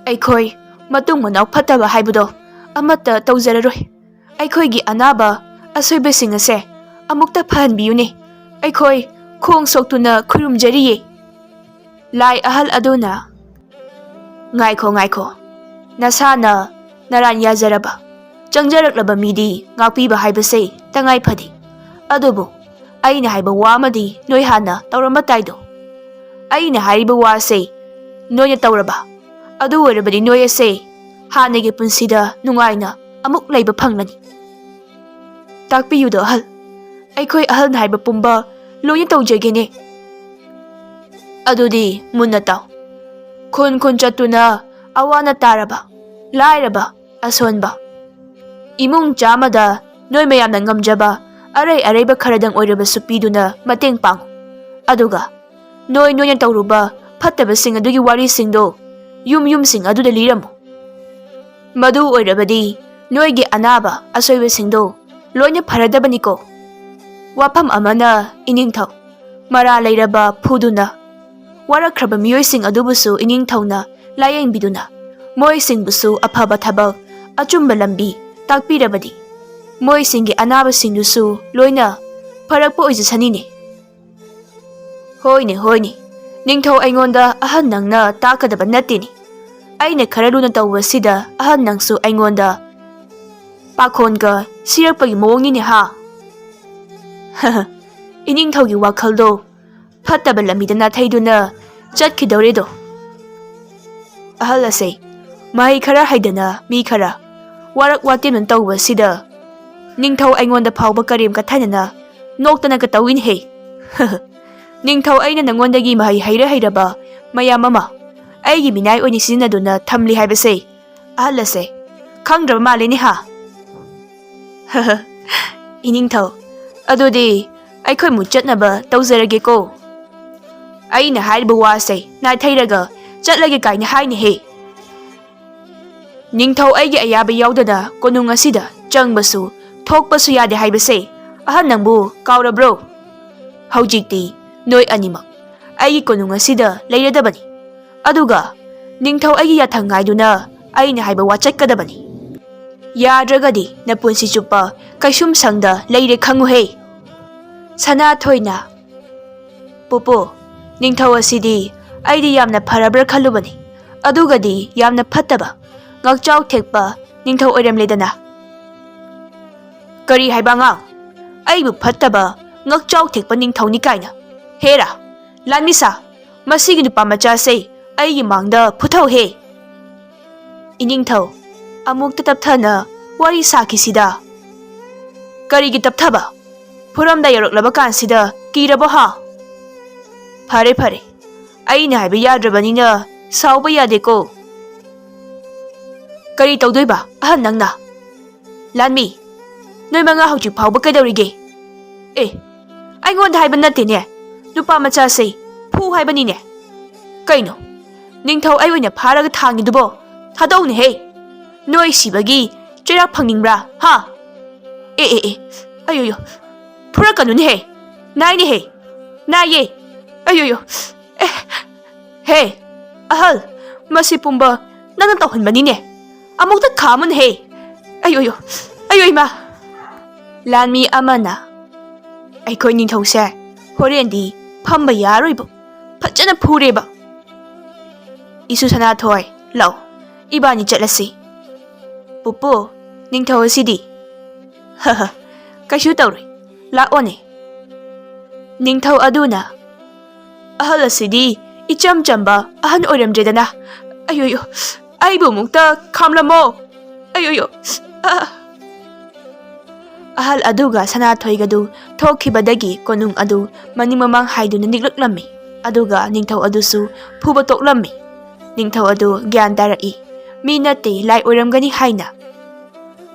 "ꯑꯩꯈꯣꯏ ꯃꯇꯨꯡ ꯃꯅꯥꯎ ꯐꯠꯇꯕ ꯍꯥꯏꯕꯗꯣ ꯑꯃꯠꯇ ꯇꯧꯖꯔꯔꯣꯏ꯫ ꯑꯩꯈꯣꯏꯒꯤ ꯑꯅꯥꯕ ꯑꯁꯣꯏꯕꯁꯤꯡ ꯑꯁꯦ ꯑꯃꯨꯛꯇ ꯐꯍꯟꯕꯤꯌꯨꯅꯦ꯫ ꯑꯩꯈꯣꯏ ꯈꯣꯡ ꯁꯣꯛꯇꯨꯅ ꯈꯨꯔꯨꯝꯖꯔꯤꯌꯦ"꯫ ꯂꯥꯏ ꯑꯍꯜ ꯑꯗꯨꯅ, "ꯉꯥꯏꯈꯣ, ꯉꯥꯏꯈꯣ꯫ ꯅꯁꯥꯅ ꯅꯔꯥꯟ ꯌꯥꯖꯔꯕ, ꯆꯪꯖꯔꯛꯂꯕ ꯃꯤꯗꯤ ꯉꯥꯛꯄꯤꯕ ꯍꯥꯏꯕꯁꯦ ꯇꯉꯥꯏ ꯐꯗꯦ꯫ ꯑꯗꯨꯕꯨ ꯑꯩꯅ ꯍꯥꯏꯕ ꯋꯥ ꯑꯃꯗꯤ ꯅꯣꯏ ꯍꯥꯟꯅ ꯇꯧꯔꯝꯕ ꯇꯥꯏꯗꯣ꯫ ꯑꯩꯅ ꯍꯥꯏꯔꯤꯕ ꯋꯥꯁꯦ ꯅꯣꯏꯅ ꯇꯧꯔꯕ, ꯑꯗꯨ ꯑꯣꯏꯔꯕꯗꯤ ꯅꯣꯏ ꯑꯁꯦ ꯍꯥꯟꯅꯒꯤ ꯄꯨꯟꯁꯤꯗ ꯅꯨꯡꯉꯥꯏꯅ ꯑꯃꯨꯛ ꯂꯩꯕ ꯐꯪꯂꯅꯤ"꯫ "ꯇꯥꯛꯄꯤꯌꯨꯗꯣ ꯑꯍꯜ꯫ ꯑꯩꯈꯣꯏ ꯑꯍꯜꯅ ꯍꯥꯏꯕ ꯄꯨꯝꯕ ꯂꯣꯏꯅ ꯇꯧꯖꯒꯦꯅꯦ"꯫ "ꯑꯗꯨꯗꯤ ꯃꯨꯟꯅ ꯇꯥꯎ꯫ ꯈꯨꯟ ꯈꯨꯟ ꯆꯠꯇꯨꯅ ꯑꯋꯥꯅ ꯇꯥꯔꯕ, ꯂꯥꯏꯔꯕ, ꯑꯁꯣꯟꯕ, ꯏꯃꯨꯡ ꯆꯥꯝꯃꯗ ꯅꯣꯏ ꯃꯌꯥꯝꯅ ꯉꯝꯖꯕ ꯑꯔꯩ ꯑꯔꯩꯕ ꯈꯔꯗꯪ ꯑꯣꯏꯔꯕꯁꯨ ꯄꯤꯗꯨꯅ ꯃꯇꯦꯡ ꯄꯥꯡꯉꯨ꯫ ꯑꯗꯨꯒ ꯅꯣꯏ ꯅꯣꯏꯅ ꯇꯧꯔꯨꯕ ꯐꯠꯇꯕꯁꯤꯡ ꯑꯗꯨꯒꯤ ꯋꯥꯔꯤꯁꯤꯡꯗꯣ ꯌꯨꯝ ꯌꯨꯝꯁꯤꯡ ꯑꯗꯨꯗ ꯂꯤꯔꯝꯃꯨ꯫ ꯃꯗꯨ ꯑꯣꯏꯔꯕꯗꯤ ꯅꯣꯏꯒꯤ ꯑꯅꯥꯕ ꯑꯁꯣꯏꯕꯁꯤꯡꯗꯣ ꯂꯣꯏꯅ ꯐꯔꯗꯕꯅꯤꯀꯣ"꯫ ꯋꯥꯐꯝ ꯑꯃꯅ ꯏꯅꯤꯡꯊꯧ ꯃꯔꯥ ꯂꯩꯔꯕ ꯐꯨꯗꯨꯅ, ꯋꯥꯔꯛꯈ꯭ꯔꯕ ꯃꯤꯑꯣꯏꯁꯤꯡ ꯑꯗꯨꯕꯨꯁꯨ ꯏꯅꯤꯡꯊꯧꯅ ꯂꯥꯌꯦꯡꯕꯤꯗꯨꯅ ꯃꯣꯏꯁꯤꯡꯕꯨꯁꯨ ꯑꯐꯕ ꯊꯕꯛ, ꯑꯆꯨꯝꯕ ꯂꯝꯕꯤ ꯇꯥꯛꯄꯤꯔꯕꯗꯤ ꯃꯣꯏꯁꯤꯡꯒꯤ ꯑꯅꯥꯕꯁꯤꯡꯗꯨꯁꯨ ꯂꯣꯏꯅ ꯐꯔꯛꯄ ꯑꯣꯏꯖꯁꯅꯤꯅꯦ꯫ ꯍꯣꯏꯅꯦ, ꯍꯣꯏꯅꯦ, ꯅꯤꯡꯊꯧ ꯑꯩꯉꯣꯟꯗ ꯑꯍꯟ ꯅꯪꯅ ꯇꯥꯛꯀꯗꯕ ꯅꯠꯇꯦꯅꯦ꯫ ꯑꯩꯅ ꯈꯔ ꯂꯨꯅ ꯇꯧꯕꯁꯤꯗ ꯑꯍꯟ ꯅꯪꯁꯨ ꯑꯩꯉꯣꯟꯗ ꯄꯥꯈꯣꯟꯒ ꯁꯤꯔꯛꯄꯒꯤ ꯃꯑꯣꯡꯅꯤꯅꯦ ꯍꯥ? ꯏꯅꯤꯡꯊꯧꯒꯤ ꯋꯥꯈꯜꯗꯣ ꯐꯠꯇꯕ ꯂꯝꯕꯤꯗ ꯅꯥꯊꯩꯗꯨꯅ ꯆꯠꯈꯤꯗꯧꯔꯦꯗꯣ꯫ ꯑꯍꯜ ꯑꯁꯦ, ꯃꯍꯩ ꯈꯔ ꯍꯩꯗꯅ ꯃꯤ ꯈꯔ ꯋꯥꯔꯛ ꯋꯥꯇꯦꯝꯅ ꯇꯧꯕꯁꯤꯗ ꯅꯤꯡꯊꯧ ꯑꯩꯉꯣꯟꯗ ꯐꯥꯎꯕ ꯀꯔꯦꯝ ꯀꯊꯥꯏꯅꯅ ꯅꯣꯛꯇꯅꯒ ꯇꯧꯏꯅꯦꯍꯦ꯫ ꯅꯤꯡꯊꯧ ꯑꯩꯅ ꯅꯉꯣꯟꯗꯒꯤ ꯃꯍꯩ ꯍꯩꯔ ꯍꯩꯔꯕ ꯃꯌꯥꯝ ꯑꯃ ꯑꯩꯒꯤ ꯃꯤꯅꯥꯏ ꯑꯣꯏꯅ ꯁꯤꯖꯤꯟꯅꯗꯨꯅ ꯊꯝꯂꯤ ꯍꯥꯏꯕꯁꯦ ꯑꯍꯜ ꯑꯁꯦ ꯈꯪꯗ꯭ꯔꯕ ꯃꯥꯜꯂꯦꯅꯦ ꯍꯥ? ꯏꯅꯤꯡꯊꯧ, ꯑꯗꯨꯗꯤ ꯑꯩꯈꯣꯏ ꯃꯨꯛ ꯆꯠꯅꯕ ꯇꯧꯖꯔꯒꯦꯀꯣ꯫ ꯑꯩꯅ ꯍꯥꯏꯔꯤꯕ ꯋꯥꯁꯦ ꯅꯥꯊꯩꯔꯒ ꯆꯠꯂꯒꯦ ꯀꯥꯏꯅ ꯍꯥꯏꯅꯦꯍꯦ꯫ ꯅꯤꯡꯊꯧ ꯑꯩꯒꯤ ꯑꯌꯥꯕ ꯌꯥꯎꯗꯅ ꯀꯣꯅꯨꯡ ꯑꯁꯤꯗ ꯆꯪꯕꯁꯨ ꯊꯣꯛꯄꯁꯨ ꯌꯥꯗꯦ ꯍꯥꯏꯕꯁꯦ ꯑꯍꯟ ꯅꯪꯕꯨ ꯀꯥꯎꯔꯕ꯭ꯔꯣ? ꯍꯧꯖꯤꯛꯇꯤ ꯅꯣꯏ ꯑꯅꯤꯃꯛ ꯑꯩꯒꯤ ꯀꯣꯅꯨꯡ ꯑꯁꯤꯗ ꯂꯩꯔꯗꯕꯅꯤ꯫ ꯑꯗꯨꯒ ꯅꯤꯡꯊꯧ ꯑꯩꯒꯤ ꯌꯥꯊꯪ ꯉꯥꯏꯗꯨꯅ ꯑꯩꯅ ꯍꯥꯏꯕ ꯋꯥ ꯆꯠꯀꯗꯕꯅꯤ꯫ ꯌꯥꯗ꯭ꯔꯒꯗꯤ ꯅꯄꯨꯟꯁꯤ ꯆꯨꯞꯄ ꯀꯩꯁꯨꯝꯁꯪꯗ ꯂꯩꯔꯦ ꯈꯪꯉꯨꯍꯦ꯫ ꯁꯅꯥꯊꯣꯏꯅ, ꯄꯨꯄꯨ, ꯅꯤꯡꯊꯧ ꯑꯁꯤꯗꯤ ꯑꯩꯗꯤ ꯌꯥꯝꯅ ꯐꯔꯕ꯭ꯔꯥ ꯈꯜꯂꯨꯕꯅꯤ, ꯑꯗꯨꯒꯗꯤ ꯌꯥꯝꯅ ꯐꯠꯇꯕ, ꯉꯛꯆꯥꯎ ꯊꯦꯛꯄ ꯅꯤꯡꯊꯧ ꯑꯣꯏꯔꯝꯂꯦꯗꯅ꯫ ꯀꯔꯤ ꯍꯥꯏꯕ ꯑꯉꯥꯡ? ꯑꯩꯕꯨ ꯐꯠꯇꯕ, ꯉꯛꯆꯥꯎ ꯊꯦꯛꯄ ꯅꯤꯡꯊꯧꯅꯤ ꯀꯥꯏꯅ? ꯍꯦꯔꯥ, ꯂꯥꯟꯃꯤꯁꯥ, ꯃꯁꯤꯒꯤ ꯅꯨꯄꯥ ꯃꯆꯥꯁꯦ ꯑꯩꯒꯤ ꯃꯥꯡꯗ ꯐꯨꯊꯧꯍꯦ꯫ ꯏꯅꯤꯡꯊꯧ, ꯑꯃꯨꯛꯇ ꯇꯞꯊꯅ ꯋꯥꯔꯤ ꯁꯥꯈꯤꯁꯤꯗ꯫ ꯀꯔꯤꯒꯤ ꯇꯞꯊꯕ? ꯐꯨꯔꯝꯗ ꯌꯧꯔꯛꯂꯕ ꯀꯥꯟꯁꯤꯗ ꯀꯤꯔꯕꯣ ꯍꯥ? ꯐꯔꯦ ꯐꯔꯦ, ꯑꯩꯅ ꯍꯥꯏꯕ ꯌꯥꯗ꯭ꯔꯕꯅꯤꯅ ꯁꯥꯎꯕ ꯌꯥꯗꯦꯀꯣ꯫ ꯀꯔꯤ ꯇꯧꯗꯣꯏꯕ ꯑꯍꯟ ꯅꯪꯅ? ꯂꯥꯟꯃꯤ, ꯅꯣꯏ ꯃꯉꯥ ꯍꯧꯖꯤꯛ ꯐꯥꯎꯕ ꯀꯩꯗꯧꯔꯤꯒꯦ? ꯑꯦ, ꯑꯩꯉꯣꯟꯗ ꯍꯥꯏꯕ ꯅꯠꯇꯦꯅꯦ, ꯅꯨꯄꯥ ꯃꯆꯥꯁꯦ ꯐꯨ ꯍꯥꯏꯕꯅꯤꯅꯦ꯫ ꯀꯩꯅꯣ, ꯅꯤꯡꯊꯧ ꯑꯩ ꯑꯣꯏꯅ ꯐꯥꯔꯒ ꯊꯥꯡꯉꯤꯗꯨꯕꯣ? ꯊꯥꯗꯧꯅꯦꯍꯦ꯫ ꯅꯣꯏ ꯁꯤꯕꯒꯤ ꯆꯩꯔꯥꯛ ꯐꯪꯅꯤꯡꯕ꯭ꯔꯥ ꯍꯥ? ꯑꯦ ꯑꯦ ꯑꯦ, ꯑꯌꯣꯌꯣ, ꯐꯨꯔꯛꯀꯅꯨꯅꯦꯍꯦ꯫ ꯅꯥꯏꯅꯦꯍꯦ, ꯅꯥꯏꯌꯦ꯫ ꯑꯌꯣꯌꯣ, ꯑꯦ꯫ ꯑꯍꯜ, ꯃꯁꯤ ꯄꯨꯝꯕ ꯅꯪꯅ ꯇꯧꯍꯟꯕꯅꯤꯅꯦ꯫ ꯑꯃꯨꯛꯇ ꯈꯥꯝꯃꯨꯅꯦꯍꯦ꯫ ꯑꯌꯣꯌꯣ, ꯑꯌꯣ ꯏꯃꯥ꯫ ꯂꯥꯟꯃꯤ ꯑꯃꯅ, "ꯑꯩꯈꯣꯏ ꯅꯤꯡꯊꯧꯁꯦ ꯍꯣꯔꯦꯟꯗꯤ ꯐꯝꯕ ꯌꯥꯔꯣꯏꯕꯨ꯫ ꯐꯖꯅ ꯐꯨꯔꯦꯕ꯫ ꯏꯁꯨ ꯁꯅꯥꯊꯣꯏ, ꯂꯥꯛꯑꯣ, ꯏꯕꯥꯅꯤ ꯆꯠꯂꯁꯤ꯫" "ꯄꯨꯄꯨ, ꯅꯤꯡꯊꯧ ꯑꯁꯤꯗꯤ?" "ꯍ ꯍ, ꯀꯩꯁꯨ ꯇꯧꯔꯣꯏ, ꯂꯥꯛꯑꯣꯅꯦ꯫" ꯅꯤꯡꯊꯧ ꯑꯗꯨꯅ, "ꯑꯍꯜ ꯑꯁꯤꯗꯤ ꯏꯆꯝ ꯆꯝꯕ ꯑꯍꯟ ꯑꯣꯏꯔꯝꯗ꯭ꯔꯦꯗꯅ꯫ ꯑꯌꯣꯌꯣ, ꯑꯩꯕꯨ ꯑꯃꯨꯛꯇ ꯈꯥꯝꯂꯝꯃꯣ꯫ ꯑꯌꯣꯌꯣ, ꯑ꯫" ꯑꯍꯜ ꯑꯗꯨꯒ ꯁꯅꯥꯊꯣꯏꯒꯗꯨ ꯊꯣꯛꯈꯤꯕꯗꯒꯤ ꯀꯣꯅꯨꯡ ꯑꯗꯨ ꯃꯅꯤꯡ ꯃꯃꯥꯡ ꯍꯥꯏꯗꯨꯅ ꯅꯤꯛꯂꯛꯂꯝꯃꯤ꯫ ꯑꯗꯨꯒ ꯅꯤꯡꯊꯧ ꯑꯗꯨꯁꯨ ꯐꯨꯕ ꯇꯣꯛꯂꯝꯃꯤ꯫ ꯅꯤꯡꯊꯧ ꯑꯗꯨ ꯒ꯭ꯌꯥꯟ ꯇꯥꯔꯛꯏ, ꯃꯤ ꯅꯠꯇꯦ, ꯂꯥꯏ ꯑꯣꯏꯔꯝꯒꯅꯤ ꯍꯥꯏꯅ꯫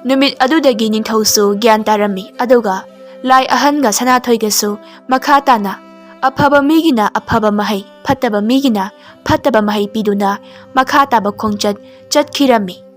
ꯅꯨꯃꯤꯠ ꯑꯗꯨꯗꯒꯤ ꯅꯤꯡꯊꯧꯁꯨ ꯒ꯭ꯌꯥꯟ ꯇꯥꯔꯝꯃꯤ, ꯑꯗꯨꯒ ꯂꯥꯏ ꯑꯍꯟꯒ ꯁꯅꯥꯊꯣꯏꯒꯁꯨ ꯃꯈꯥ ꯇꯥꯅ ꯑꯐꯕ ꯃꯤꯒꯤꯅ ꯑꯐꯕ ꯃꯍꯩ, ꯐꯠꯇꯕ ꯃꯤꯒꯤꯅ ꯐꯠꯇꯕ ꯃꯍꯩ ꯄꯤꯗꯨꯅ ꯃꯈꯥ ꯇꯥꯕ ꯈꯣꯡꯆꯠ ꯆꯠꯈꯤꯔꯝꯃꯤ꯫